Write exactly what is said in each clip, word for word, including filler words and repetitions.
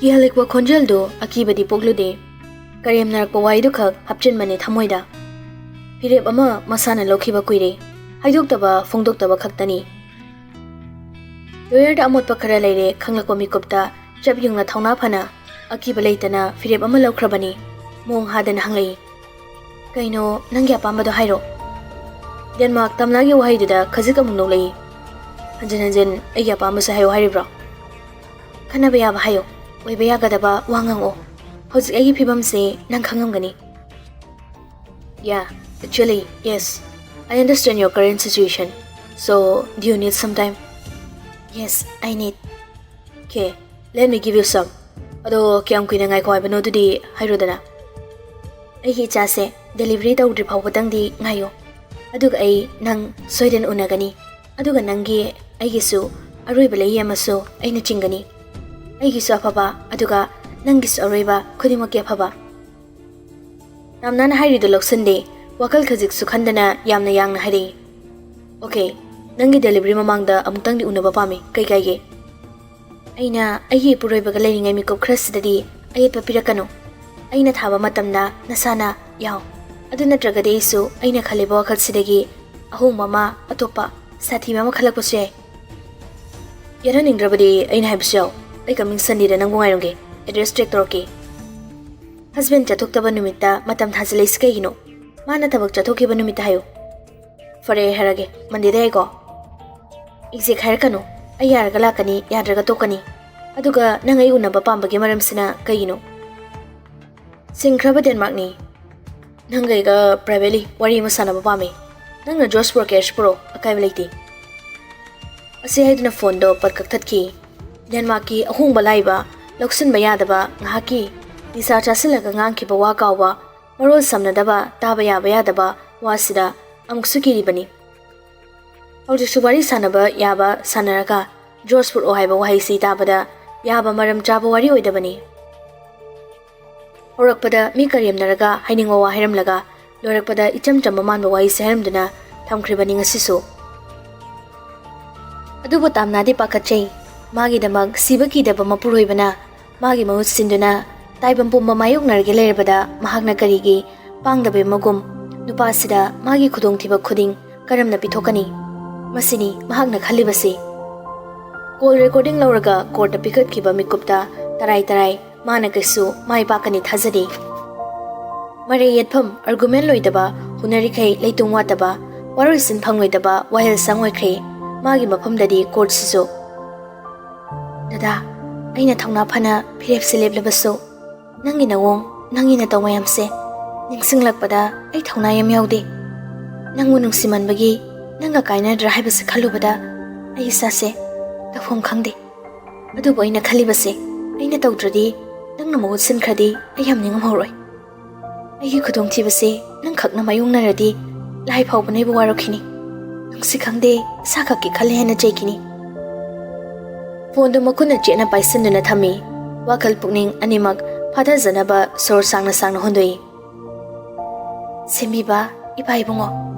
ꯀꯤꯍꯜꯂꯛꯄ ꯈꯣꯟꯖꯦꯜꯗꯨ ꯑꯀꯤꯕꯗꯤ ꯄꯣꯛꯂꯨꯗꯦ꯫ ꯀꯔꯦꯝꯅꯔꯛꯄ ꯋꯥꯍꯩꯗꯨꯈꯛ ꯍꯥꯞꯆꯤꯟꯕꯅꯤ ꯊꯃꯣꯏꯗ꯫ ꯐꯤꯔꯦꯞ ꯑꯃ ꯃꯁꯥꯅ ꯂꯧꯈꯤꯕ ꯀꯨꯏꯔꯦ꯫ ꯍꯥꯏꯗꯣꯛꯇꯕ ꯐꯣꯡꯗꯣꯛꯇꯕ ꯈꯛꯇꯅꯤ꯫ ꯂꯣꯌꯔꯗ ꯑꯃꯣꯠꯄ ꯈꯔ ꯂꯩꯔꯦ ꯈꯪꯂꯛꯄ ꯃꯤꯀꯨꯞꯇ ꯆꯞ ꯌꯨꯡꯅ ꯊꯧꯅꯥ ꯐꯅ ꯑꯀꯤꯕ ꯂꯩꯇꯅ ꯐꯤꯔꯦꯞ ꯑꯃ ꯂꯧꯈ꯭ꯔꯕꯅꯤ꯫ ꯃꯣꯡ ꯍꯥꯗꯅ ꯍꯪꯂꯛꯏ, "ꯀꯩꯅꯣ ꯅꯪꯒꯤ ꯑꯄꯥꯝꯕꯗꯣ ꯍꯥꯏꯔꯣ?" ꯗꯦꯟꯃꯥꯔꯛ ꯇꯝꯂꯥꯒꯤ ꯋꯥꯍꯩꯗꯨꯗ ꯈꯖꯤꯛ ꯑꯃꯨꯛ ꯅꯣꯛꯂꯛꯏ꯫ "ꯍꯟꯖꯤꯟ ꯍꯟꯖꯤꯟ ꯑꯩꯒꯤ ꯑꯄꯥꯝꯕꯁꯦ ꯍꯥꯏꯌꯣ ꯍꯥꯏꯔꯤꯕ꯭ꯔꯣ?" "ꯈꯟꯅꯕ ꯌꯥꯕ ꯍꯥꯏꯌꯣ, ꯑꯣꯏꯕ ꯌꯥꯒꯗꯕ ꯋꯥ ꯉꯥꯡꯉꯛꯑꯣ꯫ ꯍꯧꯖꯤꯛ ꯑꯩꯒꯤ ꯐꯤꯕꯝꯁꯦ ꯅꯪ ꯈꯪꯉꯝꯒꯅꯤ." "Yeah, actually, yes. I understand your current situation. So, do you need some time?" "Yes, I need." "Okay, let me give you some." "ꯑꯗꯣ ꯀꯌꯥꯝ ꯀꯨꯏꯅ ꯉꯥꯏꯈꯣ ꯍꯥꯏꯕꯅꯣ ꯑꯗꯨꯗꯤ ꯍꯥꯏꯔꯣꯗꯅ?" "ꯑꯩꯒꯤ ꯏꯆꯥꯁꯦ ꯗꯦꯂꯤꯚꯔꯤ ꯇꯧꯗ꯭ꯔꯤ ꯐꯥꯎꯕꯗꯪꯗꯤ ꯉꯥꯏꯌꯣ꯫ ꯑꯗꯨꯒ ꯑꯩ ꯅꯪ ꯁꯣꯏꯗꯅ ꯎꯅꯒꯅꯤ꯫ ꯑꯗꯨꯒ ꯅꯪꯒꯤ, ꯑꯩꯒꯤꯁꯨ ꯑꯔꯣꯏꯕ ꯂꯩꯌꯤ ꯑꯃꯁꯨ ꯑꯩꯅ ꯆꯤꯡꯒꯅꯤ꯫ ꯑꯩꯒꯤꯁꯨ ꯑꯐꯕ, ꯑꯗꯨꯒ ꯅꯪꯒꯤꯁꯨ ꯑꯔꯣꯏꯕ, ꯈꯨꯗꯤꯡꯃꯛꯀꯤ ꯑꯐꯕ꯫" ꯔꯥꯝꯅꯥꯅ ꯍꯥꯏꯔꯤꯗꯨ ꯂꯧꯁꯤꯟꯗꯦ꯫ ꯋꯥꯈꯜ ꯈꯖꯤꯛꯁꯨ ꯈꯟꯗꯅ ꯌꯥꯝꯅ ꯌꯥꯡꯅ ꯍꯥꯏꯔꯛꯏ, "Okay, ꯅꯪꯒꯤ ꯗꯦꯂꯤꯚꯔꯤ ꯃꯃꯥꯡꯗ ꯑꯃꯨꯛꯇꯪꯗꯤ ꯎꯅꯕ ꯄꯥꯝꯃꯤ꯫ ꯀꯩ ꯀꯥꯏꯒꯦ?" "ꯑꯩꯅ ꯑꯩꯒꯤ ꯏꯄꯨꯔꯣꯏꯕꯒ ꯂꯩꯔꯤꯉꯩ ꯃꯤꯀꯨꯞ ꯈꯔꯁꯤꯗꯗꯤ ꯑꯌꯦꯠꯄ ꯄꯤꯔꯛꯀꯅꯨ꯫ ꯑꯩꯅ ꯊꯥꯕ ꯃꯇꯝꯗ ꯅꯁꯥꯅ ꯌꯥꯎ꯫ ꯑꯗꯨ ꯅꯠꯇ꯭ꯔꯒꯗꯤ ꯑꯩꯁꯨ ꯑꯩꯅ ꯈꯜꯂꯤꯕ ꯋꯥꯈꯜꯁꯤꯗꯒꯤ ꯑꯍꯣꯡꯕ ꯑꯃ, ꯑꯇꯣꯞꯄ ꯁꯥꯊꯤꯕ ꯑꯃ ꯈꯜꯂꯛꯄꯁꯨ ꯌꯥꯏ꯫" "ꯌꯥꯔꯅꯤꯡꯗ꯭ꯔꯕꯗꯤ ꯑꯩꯅ ꯍꯥꯏꯕꯁꯨ ꯌꯥꯎ꯫ ꯑꯩ coming Sundayꯗ ꯅꯪꯕꯨ ꯉꯥꯏꯔꯝꯒꯦ꯫ Address track ꯇꯧꯔꯛꯀꯦ꯫" "Husband ꯆꯠꯊꯣꯛꯇꯕ ꯅꯨꯃꯤꯠꯇ ꯃꯇꯝ ꯊꯥꯖꯤꯜꯂꯛꯏꯁꯤ ꯀꯩꯒꯤꯅꯣ? ꯃꯥꯅ ꯊꯕꯛ ꯆꯠꯊꯣꯛꯈꯤꯕ ꯅꯨꯃꯤꯠꯇ ꯍꯥꯏꯌꯨ꯫" "ꯐꯔꯦ, ꯑꯩ ꯍꯥꯏꯔꯒꯦ꯫ Mondayꯗ ꯌꯥꯏꯀꯣ?" "Exact ꯍꯥꯏꯔꯛꯀꯅꯨ꯫ ꯑꯩ ꯌꯥꯔꯒ ꯂꯥꯛꯀꯅꯤ, ꯌꯥꯗ꯭ꯔꯒ ꯇꯣꯛꯀꯅꯤ꯫ ꯑꯗꯨꯒ ꯅꯪ ꯑꯩ ꯎꯅꯕ ꯄꯥꯝꯕꯒꯤ ꯃꯔꯝꯁꯤꯅ ꯀꯩꯒꯤꯅꯣ?" "ꯁꯤꯡꯈ꯭ꯔꯕ ꯗꯦꯟꯃꯥꯔꯛꯅꯤ꯫ ꯅꯪꯒ ꯑꯩꯒ privately ꯋꯥꯔꯤ ꯑꯃ ꯁꯥꯟꯅꯕ ꯄꯥꯝꯃꯤ꯫ ꯅꯪꯅ ꯖꯣꯔꯖꯄꯨꯔ cash ꯄꯨꯔꯛꯑꯣ, ꯑꯀꯥꯏꯕ ꯂꯩꯇꯦ꯫" ꯑꯁꯤ ꯍꯥꯏꯗꯨꯅ phoneꯗꯣ ꯄꯠ ꯀꯛꯊꯠꯈꯤ꯫ ꯗꯦꯟꯃꯥꯔꯛꯀꯤ ꯑꯍꯣꯡꯕ ꯂꯥꯛꯏꯕ, ꯂꯧꯁꯤꯟꯕ ꯌꯥꯗꯕ, ꯉꯥꯏꯍꯥꯛꯀꯤ ꯅꯤꯁꯥ ꯆꯥꯁꯤꯜꯂꯒ ꯉꯥꯡꯈꯤꯕ ꯋꯥ ꯀꯥꯎꯕ, ꯃꯔꯣꯜ ꯁꯝꯅꯗꯕ, ꯇꯥꯕ ꯌꯥꯕ ꯌꯥꯗꯕ ꯋꯥꯁꯤꯗ ꯑꯃꯨꯛꯁꯨ ꯀꯤꯔꯤꯕꯅꯤ꯫ ꯍꯧꯖꯤꯛꯁꯨ ꯋꯥꯔꯤ ꯁꯥꯟꯅꯕ ꯌꯥꯕ ꯁꯥꯟꯅꯔꯒ ꯖꯣꯔꯖ ꯄꯨꯔꯛꯑꯣ ꯍꯥꯏꯕ ꯋꯥꯍꯩꯁꯤ ꯇꯥꯕꯗ ꯌꯥꯕ ꯃꯔꯝ ꯆꯥꯕ ꯋꯥꯔꯤ ꯑꯣꯏꯗꯕꯅꯤ꯫ ꯍꯧꯔꯛꯄꯗ ꯃꯤ ꯀꯔꯦꯝꯅꯔꯒ ꯍꯥꯏꯅꯤꯡꯕ ꯋꯥ ꯍꯥꯏꯔꯝꯂꯒ ꯂꯣꯏꯔꯛꯄꯗ ꯏꯆꯝ ꯆꯝꯕ ꯃꯥꯟꯕ ꯋꯥꯍꯩꯁꯤ ꯍꯥꯏꯔꯝꯗꯨꯅ ꯊꯝꯈ꯭ꯔꯤꯕꯅꯤ ꯉꯁꯤꯁꯨ꯫ ꯑꯗꯨꯕꯨ ꯇꯥꯝꯅꯥꯗꯤ ꯄꯥꯈꯠꯆꯩ꯫ ꯃꯥꯒꯤꯗꯃꯛ ꯁꯤꯕ ꯀꯤꯗꯕ ꯃꯄꯨꯔꯣꯏꯕꯅ ꯃꯥꯒꯤ ꯃꯍꯨꯠ ꯁꯤꯟꯗꯨꯅ ꯇꯥꯏꯕꯪ ꯄꯨꯝꯕ ꯃꯥꯌꯣꯛꯅꯔꯒ ꯂꯩꯔꯕꯗ ꯃꯍꯥꯛꯅ ꯀꯔꯤꯒꯤ ꯄꯥꯡꯗꯕ ꯑꯃꯒꯨꯝ ꯅꯨꯄꯥꯁꯤꯗ ꯃꯥꯒꯤ ꯈꯨꯗꯣꯡꯊꯤꯕ ꯈꯨꯗꯤꯡ ꯀꯔꯝꯅ ꯄꯤꯊꯣꯛꯀꯅꯤ? ꯃꯁꯤꯅꯤ ꯃꯍꯥꯛꯅ ꯈꯜꯂꯤꯕꯁꯤ꯫ ꯀꯣꯜ ꯔꯦꯀꯣꯔꯗꯤꯡ ꯂꯧꯔꯒ ꯀꯣꯔꯠꯇ ꯄꯤꯈꯠꯈꯤꯕ ꯃꯤꯀꯨꯞꯇ ꯇꯔꯥꯏ ꯇꯔꯥꯏ ꯃꯥꯅ ꯀꯩꯁꯨ ꯃꯥꯏ ꯄꯥꯛꯀꯅꯤ ꯊꯥꯖꯗꯦ꯫ ꯃꯔꯩ ꯌꯦꯠꯐꯝ, ꯑꯥꯔꯒꯨꯃꯦꯟ ꯂꯣꯏꯗꯕ, ꯍꯨꯟꯅꯔꯤꯈꯩ ꯂꯩꯇꯨꯝ ꯋꯥꯠꯇꯕ, ꯋꯥꯔꯣꯏꯁꯤꯟ ꯐꯪꯂꯣꯏꯗꯕ ꯋꯥꯌꯦꯜ ꯁꯪ ꯑꯣꯏꯈ꯭ꯔꯦ ꯃꯥꯒꯤ ꯃꯐꯝꯗꯗꯤ ꯀꯣꯔꯠꯁꯤꯁꯨ꯫ ꯗꯗꯥ, ꯑꯩꯅ ꯊꯧꯅꯥ ꯐꯅ ꯐꯤꯔꯦꯞꯁꯦ ꯂꯦꯞꯂꯕꯁꯨ, ꯅꯪꯒꯤ ꯅꯋꯣꯡ, ꯅꯪꯒꯤ ꯅꯇꯧ ꯃꯌꯥꯝꯁꯦ ꯅꯤꯡꯁꯤꯡꯂꯛꯄꯗ ꯑꯩ ꯊꯧꯅꯥ ꯌꯥꯝ ꯌꯥꯎꯗꯦ꯫ ꯅꯪꯕꯨ ꯅꯨꯡꯁꯤꯃꯟꯕꯒꯤ ꯅꯪꯒ ꯀꯥꯏꯅꯗ꯭ꯔꯥ ꯍꯥꯏꯕꯁꯦ ꯈꯜꯂꯨꯕꯗ ꯑꯩ ꯏꯁꯥꯁꯦ ꯇꯧꯐꯝ ꯈꯪꯗꯦ꯫ ꯑꯗꯨꯕꯨ ꯑꯩꯅ ꯈꯜꯂꯤꯕꯁꯦ, ꯑꯩꯅ ꯇꯧꯗ꯭ꯔꯗꯤ ꯅꯪꯅ ꯃꯍꯨꯠ ꯁꯤꯟꯈ꯭ꯔꯗꯤ ꯑꯩ ꯌꯥꯝ ꯅꯤꯡꯉꯝꯍꯧꯔꯣꯏ꯫ ꯑꯩꯒꯤ ꯈꯨꯗꯣꯡꯊꯤꯕꯁꯦ ꯅꯪꯈꯛꯅ ꯃꯥꯌꯣꯛꯅꯔꯗꯤ ꯂꯥꯏ ꯐꯥꯎꯕꯅ ꯑꯩꯕꯨ ꯋꯥꯔꯛꯈꯤꯅꯤ꯫ ꯅꯨꯡꯁꯤ ꯈꯪꯗꯦ, ꯏꯁꯥꯈꯛꯀꯤ ꯈꯜꯂꯦ ꯍꯥꯏꯅ ꯆꯩꯈꯤꯅꯤ꯫ ꯐꯣꯟꯗꯨ ꯃꯈꯨꯠꯅ ꯆꯦꯠꯅ ꯄꯥꯏꯁꯤꯟꯗꯨꯅ ꯊꯝꯃꯤ꯫ ꯋꯥꯈꯜ ꯄꯨꯛꯅꯤꯡ ꯑꯅꯤꯃꯛ ꯐꯥꯊꯖꯅꯕ ꯁꯣꯔ ꯁꯥꯡꯅ ꯁꯥꯡꯅ ꯍꯣꯟꯗꯣꯛꯏ꯫ ꯁꯦꯝꯕꯤꯕ ꯏꯄꯥ ꯏꯕꯨꯡꯉꯣ,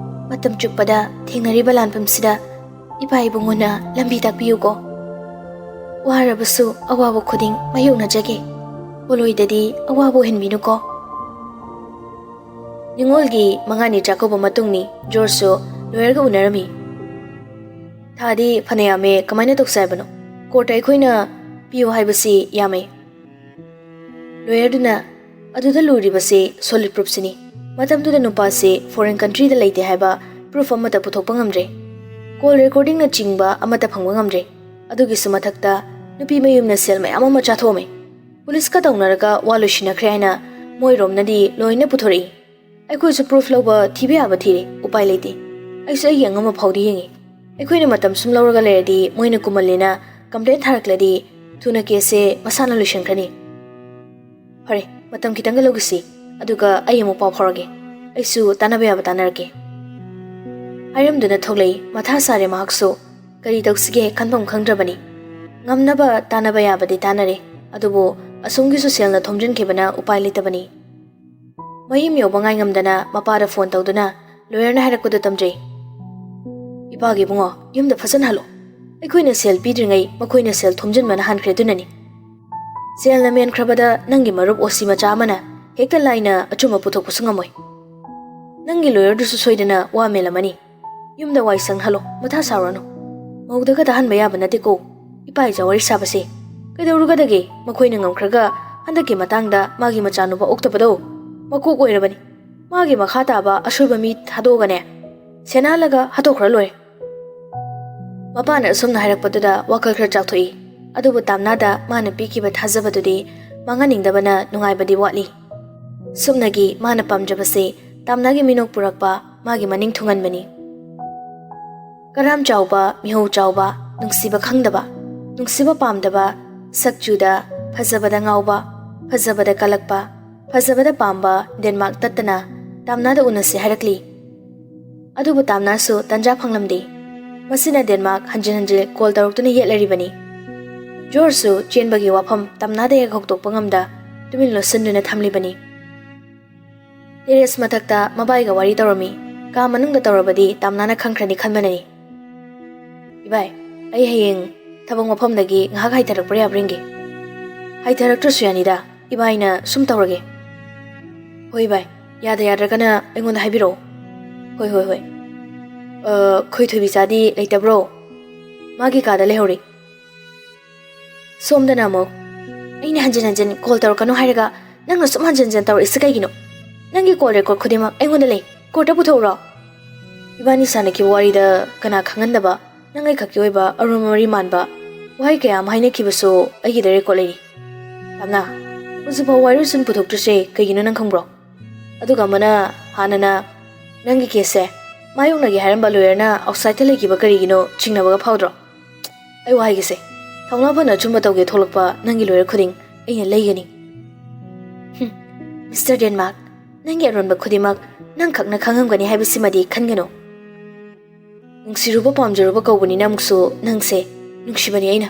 ꯃꯇꯝ ꯆꯨꯞꯄꯗ ꯊꯦꯡꯅꯔꯤꯕ ꯂꯥꯟꯐꯝꯁꯤꯗ ꯏꯄꯥ ꯏꯕꯨꯡꯉꯣꯅ ꯂꯝꯕꯤ ꯇꯥꯛꯄꯤꯌꯨꯀꯣ꯫ ꯋꯥꯔꯕꯁꯨ ꯑꯋꯥꯕ ꯈꯨꯗꯤꯡ ꯃꯥꯌꯣꯛꯅꯖꯒꯦ꯫ ꯄꯣꯂꯣꯏꯗꯗꯤ ꯑꯋꯥꯕ ꯑꯣꯏꯍꯟꯕꯤꯅꯨꯀꯣ꯫ ꯅꯤꯉꯣꯜꯒꯤ ꯃꯉꯥꯅꯤ ꯆꯥꯛꯀꯧꯕ ꯃꯇꯨꯡꯅꯤ꯫ ꯖꯣꯔꯖꯁꯨ ꯂꯣꯌꯔꯒ ꯎꯅꯔꯝꯃꯤ꯫ ꯊꯥꯗꯤ ꯐꯅ ꯌꯥꯝꯃꯦ, ꯀꯃꯥꯏꯅ ꯇꯧꯁꯦ ꯍꯥꯏꯕꯅꯣ? ꯀꯣꯔꯠꯇ ꯑꯩꯈꯣꯏꯅ ꯄꯤꯌꯨ ꯍꯥꯏꯕꯁꯤ ꯌꯥꯝꯃꯦ꯫ ꯂꯣꯌꯔꯗꯨꯅ, ꯑꯗꯨꯗ ꯂꯨꯔꯤꯕꯁꯤ ꯁꯣꯂꯤꯠ ꯄ꯭ꯔꯨꯐꯁꯤꯅꯤ꯫ ꯃꯇꯝꯗꯨꯗ ꯅꯨꯄꯥꯁꯤ ꯐꯣꯔꯦꯟ ꯀꯟꯇ꯭ꯔꯤꯗ ꯂꯩꯇꯦ ꯍꯥꯏꯕ ꯄ꯭ꯔꯨꯐ ꯑꯃꯠꯇ ꯄꯨꯊꯣꯛꯄ ꯉꯝꯗ꯭ꯔꯦ꯫ ꯀꯣꯜ ꯔꯦꯀꯣꯔꯗꯤꯡꯅꯆꯤꯡꯕ ꯑꯃꯠꯇ ꯐꯪꯕ ꯉꯝꯗ꯭ꯔꯦ꯫ ꯑꯗꯨꯒꯤꯁꯨ ꯃꯊꯛꯇ ꯅꯨꯄꯤ ꯃꯌꯨꯝꯅ ꯁꯦꯜ ꯃꯌꯥꯝ ꯑꯃ ꯆꯥꯊꯣꯛꯑꯝꯃꯦ꯫ ꯄꯨꯂꯤꯁꯀ ꯇꯧꯅꯔꯒ ꯋꯥ ꯂꯣꯏꯁꯤꯟꯅꯈ꯭ꯔꯦ ꯍꯥꯏꯅ ꯃꯣꯏꯔꯣꯝꯅꯗꯤ ꯂꯣꯏꯅ ꯄꯨꯊꯣꯔꯛꯏ꯫ ꯑꯩꯈꯣꯏꯁꯨ ꯄ꯭ꯔꯨꯐ ꯂꯧꯕ ꯊꯤꯕ ꯌꯥꯕ ꯊꯤꯔꯦ, ꯎꯄꯥꯏ ꯂꯩꯇꯦ꯫ ꯑꯩꯁꯨ ꯑꯩꯒꯤ ꯑꯉꯝꯕ ꯐꯥꯎꯗꯤ ꯌꯦꯡꯉꯤ꯫ ꯑꯩꯈꯣꯏꯅ ꯃꯇꯝ ꯁꯨꯝ ꯂꯧꯔꯒ ꯂꯩꯔꯗꯤ ꯃꯣꯏꯅ ꯀꯨꯝꯃꯜꯂꯦꯅ ꯀꯝꯄ꯭ꯂꯦꯟ ꯊꯥꯔꯛꯂꯗꯤ ꯊꯨꯅ ꯀꯦꯁꯁꯦ ꯃꯁꯥꯅ ꯂꯣꯏꯁꯤꯟꯈ꯭ꯔꯅꯤ꯫ ꯐꯔꯦ, ꯃꯇꯝ ꯈꯤꯇꯪꯒ ꯂꯧꯈꯤꯁꯤ, ꯑꯗꯨꯒ ꯑꯩ ꯑꯃꯨꯛ ꯄꯥꯎ ꯐꯥꯎꯔꯛꯀꯦ꯫ ꯑꯩꯁꯨ ꯇꯥꯟꯅꯕ ꯌꯥꯕ ꯇꯥꯟꯅꯔꯛꯀꯦ꯫ ꯍꯥꯏꯔꯝꯗꯨꯅ ꯊꯣꯛꯂꯛꯏ꯫ ꯃꯊꯥ ꯁꯥꯔꯦ ꯃꯍꯥꯛꯁꯨ꯫ ꯀꯔꯤ ꯇꯧꯁꯤꯒꯦ ꯈꯟꯐꯝ ꯈꯪꯗ꯭ꯔꯕꯅꯤ꯫ ꯉꯝꯅꯕ ꯇꯥꯟꯅꯕ ꯌꯥꯕꯗꯤ ꯇꯥꯟꯅꯔꯦ, ꯑꯗꯨꯕꯨ ꯑꯁꯣꯝꯒꯤꯁꯨ ꯁꯦꯜꯅ ꯊꯣꯝꯖꯤꯟꯈꯤꯕꯅ ꯎꯄꯥꯏ ꯂꯩꯇꯕꯅꯤ꯫ ꯃꯌꯨꯝ ꯌꯧꯕ ꯉꯥꯏ ꯉꯝꯗꯅ ꯃꯄꯥꯗ ꯐꯣꯟ ꯇꯧꯗꯨꯅ ꯂꯣꯌꯔꯅ ꯍꯥꯏꯔꯛꯄꯗꯨ ꯇꯝꯖꯩ꯫ ꯏꯄꯥꯒꯤ ꯏꯕꯨꯡꯉꯣ, ꯌꯨꯝꯗ ꯐꯖꯅ ꯍꯜꯂꯣ꯫ ꯑꯩꯈꯣꯏꯅ ꯁꯦꯜ ꯄꯤꯗ꯭ꯔꯤꯉꯩ ꯃꯈꯣꯏꯅ ꯁꯦꯜ ꯊꯣꯝꯖꯤꯟꯕꯅ ꯍꯥꯟꯈ꯭ꯔꯦ, ꯑꯗꯨꯅꯅꯤ꯫ ꯁꯦꯜꯅ ꯃꯦꯟꯈ꯭ꯔꯕꯗ ꯅꯪꯒꯤ ꯃꯔꯨꯞ ꯑꯣꯁꯤ ꯃꯆꯥ ꯑꯃꯅ ꯍꯦꯛꯇ ꯂꯥꯏꯅ ꯑꯆꯨꯝꯕ ꯄꯨꯊꯣꯛꯄꯁꯨ ꯉꯝꯃꯣꯏ꯫ ꯅꯪꯒꯤ ꯂꯣꯌꯔꯗꯨꯁꯨ ꯁꯣꯏꯗꯅ ꯋꯥ ꯃꯦꯜꯂꯝꯃꯅꯤ꯫ ꯌꯨꯝꯗ ꯋꯥꯏ ꯁꯪꯍꯜꯂꯣ, ꯃꯊꯥ ꯁꯥꯎꯔꯅꯨ꯫ ꯃꯧꯗꯒ ꯇꯥꯍꯟꯕ ꯌꯥꯕ ꯅꯠꯇꯦꯀꯣ ꯏꯄꯥ ꯏꯆꯥ ꯋꯥꯔꯤ ꯁꯥꯕꯁꯦ꯫ ꯀꯩꯗꯧꯔꯨꯒꯗꯒꯦ? ꯃꯈꯣꯏꯅ ꯉꯝꯈ꯭ꯔꯒ ꯍꯟꯗꯛꯀꯤ ꯃꯇꯥꯡꯗ ꯃꯥꯒꯤ ꯃꯆꯥꯅꯨꯄꯥ ꯑꯣꯛꯇꯕꯗꯣ ꯃꯀꯣꯛ ꯑꯣꯏꯔꯕꯅꯤ꯫ ꯃꯥꯒꯤ ꯃꯈꯥ ꯇꯥꯕ ꯑꯁꯣꯏꯕ ꯃꯤ ꯊꯥꯗꯣꯛꯑꯒꯅꯦ, ꯁꯦꯟꯅꯍꯜꯂꯒ ꯍꯥꯠꯇꯣꯛꯈ꯭ꯔ ꯂꯣꯏꯔꯦ꯫ ꯃꯄꯥꯅ ꯑꯁꯨꯝꯅ ꯍꯥꯏꯔꯛꯄꯗꯨꯗ ꯋꯥꯈꯜ ꯈꯔ ꯆꯥꯎꯊꯣꯛꯏ꯫ ꯑꯗꯨꯕꯨ ꯇꯥꯝꯅꯥꯗ ꯃꯥꯅ ꯄꯤꯈꯤꯕ ꯊꯥꯖꯕꯗꯨꯗꯤ ꯃꯥꯡꯍꯟꯅꯤꯡꯗꯕꯅ ꯅꯨꯡꯉꯥꯏꯕꯗꯤ ꯋꯥꯠꯂꯤ꯫ ꯁꯨꯞꯅꯒꯤ ꯃꯥꯅ ꯄꯥꯝꯖꯕꯁꯤ ꯇꯥꯝꯅꯥꯒꯤ ꯃꯤꯅꯣꯛ ꯄꯨꯔꯛꯄ ꯃꯥꯒꯤ ꯃꯅꯤꯡ ꯊꯨꯡꯍꯟꯕꯅꯤ꯫ ꯀꯔꯥꯝ ꯆꯥꯎꯕ, ꯃꯤꯍꯧ ꯆꯥꯎꯕ, ꯅꯨꯡꯁꯤꯕ ꯈꯪꯗꯕ, ꯅꯨꯡꯁꯤꯕ ꯄꯥꯝꯗꯕ, ꯁꯛ ꯆꯨꯗ, ꯐꯖꯕꯗ ꯉꯥꯎꯕ, ꯐꯖꯕꯗ ꯀꯜꯂꯛꯄ, ꯐꯖꯕꯗ ꯄꯥꯝꯕ ꯗꯦꯟꯃꯥꯔꯛ ꯇꯠꯇꯅ ꯇꯥꯝꯅꯥꯗ ꯎꯅꯁꯤ ꯍꯥꯏꯔꯛꯂꯤ꯫ ꯑꯗꯨꯕꯨ ꯇꯥꯝꯅꯥꯁꯨ ꯇꯟꯖꯥ ꯐꯪꯂꯝꯗꯦ꯫ ꯃꯁꯤꯅ ꯗꯦꯟꯃꯥꯔꯛ ꯍꯟꯖꯤꯟ ꯍꯟꯖꯤꯟ ꯀꯣꯜ ꯇꯧꯔꯛꯇꯨꯅ ꯌꯦꯠꯂꯔꯤꯕꯅꯤ꯫ ꯖꯣꯔꯖꯁꯨ ꯆꯦꯟꯕꯒꯤ ꯋꯥꯐꯝ ꯇꯥꯝꯅꯥꯗ ꯍꯦꯛ ꯍꯧꯗꯣꯛꯄ ꯉꯝꯗ ꯇꯨꯃꯤꯟ ꯂꯣꯠꯁꯤꯟꯗꯨꯅ ꯊꯝꯂꯤꯕꯅꯤ꯫ ꯇꯦꯔꯦꯁ ꯃꯊꯛꯇ ꯃꯕꯥꯏꯒ ꯋꯥꯔꯤ ꯇꯧꯔꯝꯃꯤ꯫ ꯀꯥ ꯃꯅꯨꯡꯗ ꯇꯧꯔꯕꯗꯤ ꯇꯥꯝꯅꯥꯅ ꯈꯪꯈ꯭ꯔꯅꯤ ꯈꯟꯕꯅꯅꯤ꯫ "ꯏꯕꯥꯏ, ꯑꯩ ꯍꯌꯦꯡ ꯊꯕꯛ ꯃꯐꯝꯗꯒꯤ ꯉꯥꯏꯍꯥꯛ ꯍꯥꯏꯊꯔꯛꯄ꯭ꯔꯥ ꯌꯥꯕ꯭ꯔꯥ ꯌꯦꯡꯒꯦ?" "ꯍꯥꯏꯊꯔꯛꯇ꯭ꯔꯁꯨ ꯌꯥꯅꯤꯗ, ꯏꯕꯥꯏꯅ ꯁꯨꯝ ꯇꯧꯔꯒꯦ꯫" "ꯍꯣꯏ ꯏꯕꯥꯏ, ꯌꯥꯗ ꯌꯥꯗ꯭ꯔꯒꯅ ꯑꯩꯉꯣꯟꯗ ꯍꯥꯏꯕꯤꯔꯛꯑꯣ꯫" "ꯍꯣꯏ, ꯍꯣꯏ, ꯍꯣꯏ꯫ ꯑ, ꯈꯣꯏ ꯊꯣꯏꯕꯤꯆꯥꯗꯤ ꯂꯩꯇꯕ꯭ꯔꯣ?" "ꯃꯥꯒꯤ ꯀꯥꯗ ꯂꯩꯍꯧꯔꯤ꯫" ꯁꯣꯝꯗꯅ ꯑꯃꯨꯛ, "ꯑꯩꯅ ꯍꯟꯖꯤꯟ ꯍꯟꯖꯤꯟ ꯀꯣꯜ ꯇꯧꯔꯛꯀꯅꯨ ꯍꯥꯏꯔꯒ ꯅꯪꯅ ꯁꯨꯝ ꯍꯟꯖꯤꯟ ꯍꯟꯖꯤꯟ ꯇꯧꯔꯛꯏꯁꯤ ꯀꯩꯒꯤꯅꯣ? ꯅꯪꯒꯤ ꯀꯣꯜ ꯔꯦꯀꯣꯔꯗ ꯈꯨꯗꯤꯡꯃꯛ ꯑꯩꯉꯣꯟꯗ ꯂꯩ꯫ ꯀꯣꯔꯠꯇ ꯄꯨꯊꯣꯛꯎꯔꯣ?" "ꯏꯕꯥꯅꯤ ꯁꯥꯟꯅꯈꯤꯕ ꯋꯥꯔꯤꯗ ꯀꯅꯥ ꯈꯪꯍꯟꯗꯕ ꯅꯪ ꯑꯩꯈꯛꯀꯤ ꯑꯣꯏꯕ ꯑꯔꯣꯟꯕ ꯃꯔꯤ ꯃꯥꯟꯕ ꯋꯥꯍꯩ ꯀꯌꯥ ꯑꯃ ꯍꯥꯏꯅꯈꯤꯕꯁꯨ ꯑꯩꯒꯤꯗ ꯔꯦꯀꯣꯔꯗ ꯂꯩꯔꯤ꯫" "ꯇꯥꯝꯅꯥ, ꯍꯧꯖꯤꯛꯐꯥꯎ ꯋꯥꯔꯣꯏꯁꯤꯟ ꯄꯨꯊꯣꯛꯇ꯭ꯔꯤꯁꯦ ꯀꯩꯒꯤꯅꯣ ꯅꯪ ꯈꯪꯕ꯭ꯔꯣ? ꯑꯗꯨꯒ ꯑꯃꯅ ꯍꯥꯟꯅꯅ ꯅꯪꯒꯤ ꯀꯦꯁꯁꯦ ꯃꯥꯌꯣꯛꯅꯒꯦ ꯍꯥꯏꯔꯝꯕ ꯂꯣꯌꯔꯅ ꯑꯥꯎꯠꯁꯥꯏꯗꯇ ꯂꯩꯈꯤꯕ ꯀꯔꯤꯒꯤꯅꯣ ꯆꯤꯡꯅꯕꯒ ꯐꯥꯎꯗ꯭ꯔꯣ? ꯑꯩ ꯋꯥ ꯍꯥꯏꯒꯦꯁꯦ, ꯊꯧꯅꯥ ꯐꯅ ꯑꯆꯨꯝꯕ ꯇꯧꯒꯦ ꯊꯣꯛꯂꯛꯄ ꯅꯪꯒꯤ ꯂꯣꯌꯔ ꯈꯨꯗꯤꯡ ꯑꯩꯅ ꯂꯩꯒꯅꯤ꯫" "ꯍꯨꯝ, ꯃꯤꯁꯇꯔ ꯗꯦꯟꯃꯥꯔꯛ, ꯅꯪꯒꯤ ꯑꯔꯣꯟꯕ ꯈꯨꯗꯤꯡꯃꯛ ꯅꯪ ꯈꯛꯅ ꯈꯪꯉꯝꯒꯅꯤ ꯍꯥꯏꯕꯁꯤꯃꯗꯤ ꯈꯟꯒꯅꯨ꯫ ꯅꯨꯡꯁꯤꯔꯨꯕ ꯄꯥꯝꯖꯔꯨꯕ ꯀꯧꯕꯅꯤꯅ ꯑꯃꯨꯛꯁꯨ ꯅꯪꯁꯦ ꯅꯨꯡꯁꯤꯕꯅꯤ ꯑꯩꯅ꯫"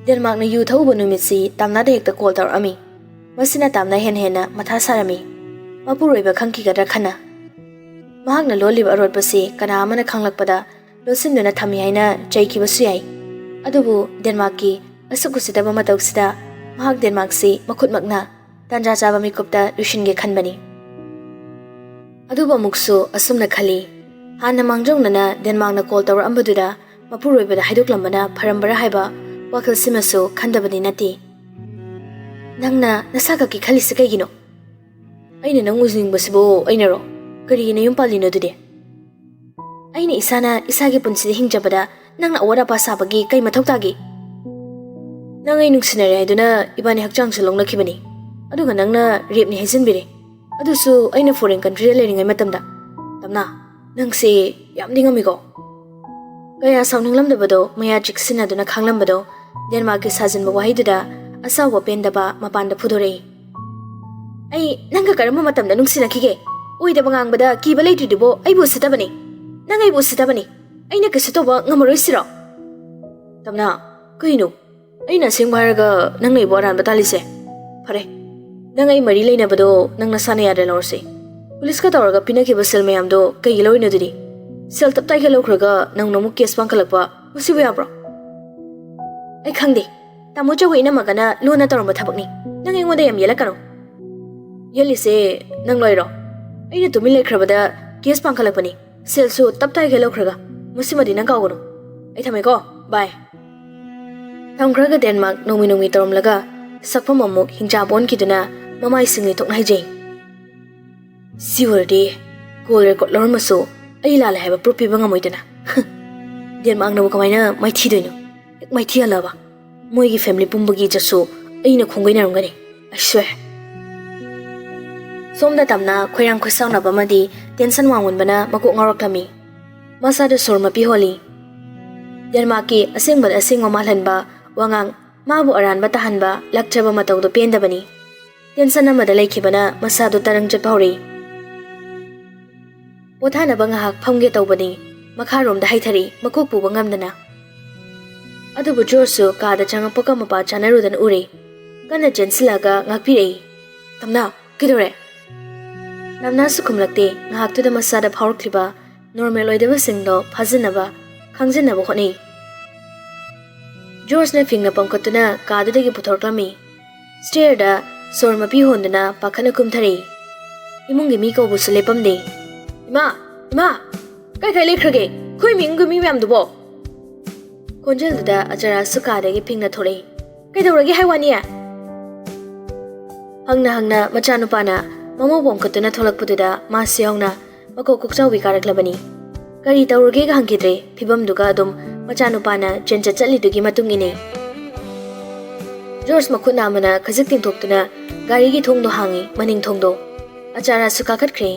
ꯗꯦꯟꯃꯥꯔꯛꯅ ꯌꯨ ꯊꯛꯎꯕ ꯅꯨꯃꯤꯠꯁꯤ ꯇꯥꯝꯅꯥꯗ ꯍꯦꯛꯇ ꯀꯣꯜ ꯇꯧꯔꯛꯑꯝꯃꯤ꯫ ꯃꯁꯤꯅ ꯇꯥꯝꯅꯥ ꯍꯦꯟꯅ ꯍꯦꯟꯅ ꯃꯊꯥ ꯁꯥꯔꯝꯃꯤ꯫ ꯃꯄꯨꯔꯣꯏꯕ ꯈꯪꯈꯤꯒꯗ꯭ꯔꯥ ꯈꯟꯅ꯫ ꯃꯍꯥꯛꯅ ꯂꯣꯜꯂꯤꯕ ꯑꯔꯣꯠꯄꯁꯤ ꯀꯅꯥ ꯑꯃꯅ ꯈꯪꯂꯛꯄꯗ ꯂꯣꯠꯁꯤꯟꯗꯨꯅ ꯊꯝꯃꯤ ꯍꯥꯏꯅ ꯆꯩꯈꯤꯕꯁꯨ ꯌꯥꯏ꯫ ꯑꯗꯨꯕꯨ ꯗꯦꯟꯃꯥꯔꯛꯀꯤ ꯑꯁꯨꯛ ꯎꯁꯤꯠꯇꯕ ꯃꯇꯧꯁꯤꯗ ꯃꯍꯥꯛ ꯗꯦꯟꯃꯥꯔꯛꯁꯤ ꯃꯈꯨꯠꯃꯛꯅ ꯇꯥꯟꯖꯥ ꯆꯥꯕ ꯃꯤꯀꯨꯞꯇ ꯂꯣꯏꯁꯤꯟꯒꯦ ꯈꯟꯕꯅꯤ꯫ ꯑꯗꯨꯕꯨ ꯑꯃꯨꯛꯁꯨ ꯑꯁꯨꯝꯅ ꯈꯜꯂꯤ, ꯍꯥꯟꯅ ꯃꯥꯡꯖꯧꯅꯅ ꯗꯦꯟꯃꯥꯔꯛꯅ ꯀꯣꯜ ꯇꯧꯔꯛꯑꯝꯕꯗꯨꯗ ꯃꯄꯨꯔꯣꯏꯕꯗ ꯍꯥꯏꯗꯣꯛꯂꯝꯕꯅ ꯐꯔꯝꯕ꯭ꯔꯥ ꯍꯥꯏꯕ ꯋꯥꯈꯜꯁꯤꯃꯁꯨ ꯈꯟꯗꯕꯗꯤ ꯅꯠꯇꯦ꯫ "ꯅꯪꯅ ꯅꯁꯥ ꯈꯛꯀꯤ ꯈꯜꯂꯤꯁꯤ ꯀꯩꯒꯤꯅꯣ? ꯑꯩꯅ ꯅꯪ ꯎꯖꯅꯤꯡꯕꯁꯤꯕꯨ ꯑꯩꯅꯔꯣ? ꯀꯔꯤꯒꯤ ꯅꯌꯨꯝ ꯄꯥꯜꯂꯤꯅꯣ ꯑꯗꯨꯗꯤ? ꯑꯩꯅ ꯏꯁꯥꯅ ꯏꯁꯥꯒꯤ ꯄꯨꯟꯁꯤꯗ ꯍꯤꯡꯖꯕꯗ ꯅꯪꯅ ꯑꯋꯥꯠ ꯑꯄꯥ ꯁꯥꯕꯒꯤ ꯀꯩ ꯃꯊꯧ ꯇꯥꯒꯦ? ꯅꯪ ꯑꯩ ꯅꯨꯡꯁꯤꯅꯔꯦ ꯍꯥꯏꯗꯨꯅ ꯏꯕꯥꯅꯤ ꯍꯛꯆꯥꯡꯁꯨ ꯂꯧꯅꯈꯤꯕꯅꯤ, ꯑꯗꯨꯒ ꯅꯪꯅ ꯔꯦꯞꯅꯤ ꯍꯥꯏꯖꯤꯟꯕꯤꯔꯦ, ꯑꯗꯨꯁꯨ ꯑꯩꯅ ꯐꯣꯔꯦꯟ ꯀꯟꯇ꯭ꯔꯤꯗ ꯂꯩꯔꯤꯉꯩ ꯃꯇꯝꯗ꯫ ꯇꯝꯅꯥ, ꯅꯪꯁꯦ ꯌꯥꯝꯗꯤ ꯉꯝꯃꯤꯀꯣ꯫ ꯀꯌꯥ ꯁꯥꯎꯅꯤꯡꯂꯝꯗꯕꯗꯣ ꯃꯌꯥ ꯆꯤꯛꯁꯤꯟꯅꯗꯨꯅ ꯈꯥꯡꯂꯝꯕꯗꯣ ꯗꯦꯟꯃꯥꯔꯛꯀꯤ ꯁꯥꯖꯤꯟꯕ ꯋꯥꯍꯩꯗꯨꯗ ꯑꯁꯥꯎꯕ ꯄꯦꯟꯗꯕ ꯃꯄꯥꯟꯗ ꯐꯨꯗꯣꯔꯛꯏ꯫ "ꯑꯩ ꯅꯪꯒ ꯀꯔꯝꯕ ꯃꯇꯝꯗ ꯅꯨꯡꯁꯤꯅꯈꯤꯒꯦ? ꯑꯣꯏꯗꯕ ꯉꯥꯡꯕꯗ ꯀꯤꯕ ꯂꯩꯇ꯭ꯔꯤꯗꯨꯕꯣ ꯑꯩꯕꯨ ꯎꯁꯤꯠꯇꯕꯅꯤ꯫ ꯅꯪ ꯑꯩꯕꯨ ꯎꯁꯤꯠꯇꯕꯅꯤ꯫ ꯑꯩꯅ ꯀꯩꯁꯨ ꯇꯧꯕ ꯉꯝꯃꯔꯣꯏ ꯁꯤꯔꯣ?" "ꯇꯝꯅꯥ, ꯀꯩꯅꯣ? ꯑꯩꯅ ꯑꯁꯦꯡꯕ ꯍꯥꯏꯔꯒ ꯅꯪꯅ ꯑꯩꯕꯨ ꯑꯔꯥꯟꯕ ꯇꯥꯜꯂꯤꯁꯦ? ꯐꯔꯦ, ꯅꯪ ꯑꯩ ꯃꯔꯤ ꯂꯩꯅꯕꯗꯣ ꯅꯪ ꯅꯁꯥꯅ ꯌꯥꯗ꯭ꯔꯦ ꯂꯧꯔꯁꯦ꯫ ꯄꯨꯂꯤꯁꯀ ꯇꯧꯔꯒ ꯄꯤꯅꯈꯤꯕ ꯁꯦꯜ ꯃꯌꯥꯝꯗꯣ ꯀꯩꯒꯤ ꯂꯧꯔꯤꯅꯣ ꯑꯗꯨꯗꯤ? ꯁꯦꯜ ꯇꯞꯇꯥꯏꯒ ꯂꯧꯈ꯭ꯔꯒ ꯅꯧꯅ ꯑꯃꯨꯛ ꯀꯦꯁ ꯄꯥꯡꯈꯠꯂꯛꯄ, ꯃꯁꯤꯕꯨ ꯌꯥꯕ꯭ꯔꯣ?" "ꯑꯩ ꯈꯪꯗꯦ꯫ ꯇꯥꯃꯣ ꯆꯧꯒ ꯏꯅꯝꯃꯒꯅ ꯂꯣꯟꯅ ꯇꯧꯔꯝꯕ ꯊꯕꯛꯅꯤ꯫ ꯅꯪ ꯑꯩꯉꯣꯟꯗ ꯌꯥꯝ ꯌꯦꯠꯂꯛꯀꯅꯨ꯫ ꯌꯦꯠꯂꯤꯁꯦ ꯅꯪ ꯂꯣꯏꯔꯣ? ꯑꯩꯅ ꯇꯨꯃꯤꯟ ꯂꯩꯈ꯭ꯔꯕꯗ ꯀꯦꯁ ꯄꯥꯡꯈꯠꯂꯛꯄꯅꯤ꯫ ꯁꯦꯜꯁꯨ ꯇꯞꯇꯥꯏꯒ ꯂꯧꯈ꯭ꯔꯒ꯫ ꯃꯁꯤꯃꯗꯤ ꯅꯪ ꯀꯥꯎꯒꯅꯨ꯫ ꯑꯩ ꯊꯝꯃꯦꯀꯣ꯫ ꯕꯥꯏ꯫" ꯊꯝꯈ꯭ꯔꯒ ꯗꯦꯟꯃꯥꯔꯛ ꯅꯣꯡꯃꯤ ꯅꯣꯡꯃꯤ ꯇꯧꯔꯝꯂꯒ ꯁꯛꯐꯝ ꯑꯃꯨꯛ ꯍꯤꯡꯆꯥꯕ ꯑꯣꯟꯈꯤꯗꯨꯅ ꯃꯃꯥꯏ ꯁꯤꯡꯂꯤ ꯊꯣꯛꯅ ꯍꯥꯏꯖꯩ꯫ "ꯁꯤ ꯑꯣꯏꯔꯗꯤ ꯀꯣꯜ ꯔꯦꯀꯣꯔꯠ ꯂꯧꯔꯝꯃꯁꯨ ꯑꯩ ꯂꯥꯜꯂꯦ ꯍꯥꯏꯕ ꯄ꯭ꯔꯨꯐ ꯄꯤꯕ ꯉꯝꯃꯣꯏꯗꯅ꯫ ꯗꯦꯟꯃꯥꯔꯛꯅꯕꯨ ꯀꯃꯥꯏꯅ ꯃꯥꯏꯊꯤꯗꯣꯏꯅꯣ? ꯍꯦꯛ ꯃꯥꯏꯊꯤꯍꯜꯂꯕ ꯃꯣꯏꯒꯤ ꯐꯦꯃꯤꯂꯤ ꯄꯨꯝꯕꯒꯤ ꯏꯖꯠꯁꯨ ꯑꯩꯅ ꯈꯣꯡꯒꯩꯅꯔꯝꯒꯅꯤ꯫ ꯑꯩ ꯁ꯭ꯋꯦ꯫" ꯁꯣꯝꯗ ꯇꯝꯅ ꯈꯣꯏꯔꯥꯡ ꯈꯣꯏꯁꯥꯎꯅꯕ ꯑꯃꯗꯤ ꯇꯦꯟꯁꯟ ꯋꯥꯡꯃꯟꯕꯅ ꯃꯀꯣꯛ ꯉꯥꯎꯔꯛꯂꯝꯃꯤ꯫ ꯃꯁꯥꯗ ꯁꯣꯔ ꯃꯄꯤ ꯍꯣꯜꯂꯤ꯫ ꯗꯦꯟꯃꯥꯔꯛꯀꯤ ꯑꯁꯦꯡꯕꯗ ꯑꯁꯦꯡꯕ ꯃꯥꯜꯍꯟꯕ ꯋꯥꯉꯥꯡ, ꯃꯥꯕꯨ ꯑꯔꯥꯟꯕ ꯇꯥꯍꯟꯕ ꯂꯥꯛꯆꯕ ꯃꯇꯧꯗꯨ ꯄꯦꯟꯗꯕꯅꯤ꯫ ꯇꯦꯟꯁꯟ ꯑꯃꯗ ꯂꯩꯈꯤꯕꯅ ꯃꯁꯥꯗꯨ ꯇꯔꯪ ꯆꯠꯄ ꯍꯧꯔꯛꯏ꯫ ꯄꯣꯊꯥꯅꯕ ꯉꯥꯏꯍꯥꯛ ꯐꯝꯒꯦ ꯇꯧꯕꯅꯤ, ꯃꯈꯥꯔꯣꯝꯗ ꯍꯥꯏꯊꯔꯤ, ꯃꯀꯣꯛ ꯄꯨꯕ ꯉꯝꯗꯅ꯫ ꯑꯗꯨꯕꯨ ꯖꯣꯔꯖꯁꯨ ꯀꯥꯗ ꯆꯪꯉꯛꯄꯒ ꯃꯄꯥ ꯆꯥꯅꯔꯨꯗꯅ ꯎꯔꯦ꯫ ꯀꯟꯅ ꯆꯦꯟꯁꯤꯜꯂꯛꯑꯒ ꯉꯥꯛꯄꯤꯔꯛꯏ꯫ "ꯇꯝꯅꯥ, ꯀꯩꯗꯧꯔꯦ?" ꯅꯝꯅꯥꯁꯨ ꯈꯨꯝꯂꯛꯇꯦ꯫ ꯉꯥꯏꯍꯥꯛꯇꯨꯗ ꯃꯁꯥꯗ ꯐꯥꯎꯔꯛꯂꯤꯕ ꯅꯣꯔꯃꯦꯜ ꯑꯣꯏꯗꯕꯁꯤꯡꯗꯣ ꯐꯥꯖꯤꯟꯅꯕ, ꯈꯪꯖꯤꯟꯅꯕ ꯍꯣꯠꯅꯩ꯫ ꯖꯣꯔꯖꯅ ꯐꯤꯡꯅ ꯄꯝꯈꯠꯇꯨꯅ ꯀꯥꯗꯨꯗꯒꯤ ꯄꯨꯊꯣꯔꯛꯂꯝꯃꯤ꯫ ꯁ꯭ꯇꯦꯌꯔꯗ ꯁꯣꯔ ꯃꯄꯤ ꯍꯣꯟꯗꯨꯅ ꯄꯥꯈꯠꯅ ꯀꯨꯝꯊꯔꯛꯏ꯫ ꯏꯃꯨꯡꯒꯤ ꯃꯤ ꯀꯧꯕꯁꯨ ꯂꯦꯞꯄꯝꯗꯦ꯫ "ꯏꯃꯥ! ꯏꯃꯥ! ꯀꯥꯏ ꯀꯥꯏ ꯂꯩꯈ꯭ꯔꯒꯦ? ꯑꯩꯈꯣꯏ ꯏꯃꯨꯡꯒꯤ ꯃꯤ ꯃꯌꯥꯝꯗꯨꯕꯣ?" ꯈꯣꯟꯖꯦꯜꯗꯨꯗ ꯑꯆꯥꯔꯥꯁꯨ ꯀꯥꯗꯒꯤ ꯐꯤꯡꯅ ꯊꯣꯛꯂꯛꯏ꯫ "ꯀꯩꯗꯧꯔꯒꯦ ꯍꯥꯏ ꯋꯥꯅꯤ?" ꯍꯪꯅ ꯍꯪꯅ ꯃꯆꯥꯅꯨꯄꯥꯅ ꯃꯃꯧ ꯄꯣꯝꯈꯠꯇꯨꯅ ꯊꯣꯛꯂꯛꯄꯗꯨꯗ ꯃꯥꯁꯨ ꯌꯥꯎꯅ ꯃꯀꯣꯛ ꯀꯣꯛꯆꯥꯎꯕꯤ ꯀꯥꯔꯛꯂꯕꯅꯤ꯫ ꯀꯔꯤ ꯇꯧꯔꯒꯦꯒ ꯍꯪꯈꯤꯗ꯭ꯔꯦ, ꯐꯤꯕꯝꯗꯨꯒ ꯑꯗꯨꯝ ꯃꯆꯥꯅꯨꯄꯥꯅ ꯆꯦꯟꯆꯠ ꯆꯠꯂꯤꯗꯨꯒꯤ ꯃꯇꯨꯡ ꯏꯟꯅꯩ꯫ ꯖꯣꯔꯖ ꯃꯈꯨꯠ ꯅꯥꯝꯃꯅ ꯈꯖꯤꯛ ꯇꯤꯡꯊꯣꯛꯇꯨꯅ ꯒꯥꯔꯤꯒꯤ ꯊꯣꯡꯗꯣ ꯍꯥꯡꯉꯤ, ꯃꯅꯤꯡ ꯊꯣꯡꯗꯣ꯫ ꯑꯆꯥꯔꯥꯁꯨ ꯀꯥꯈꯠꯈ꯭ꯔꯦ꯫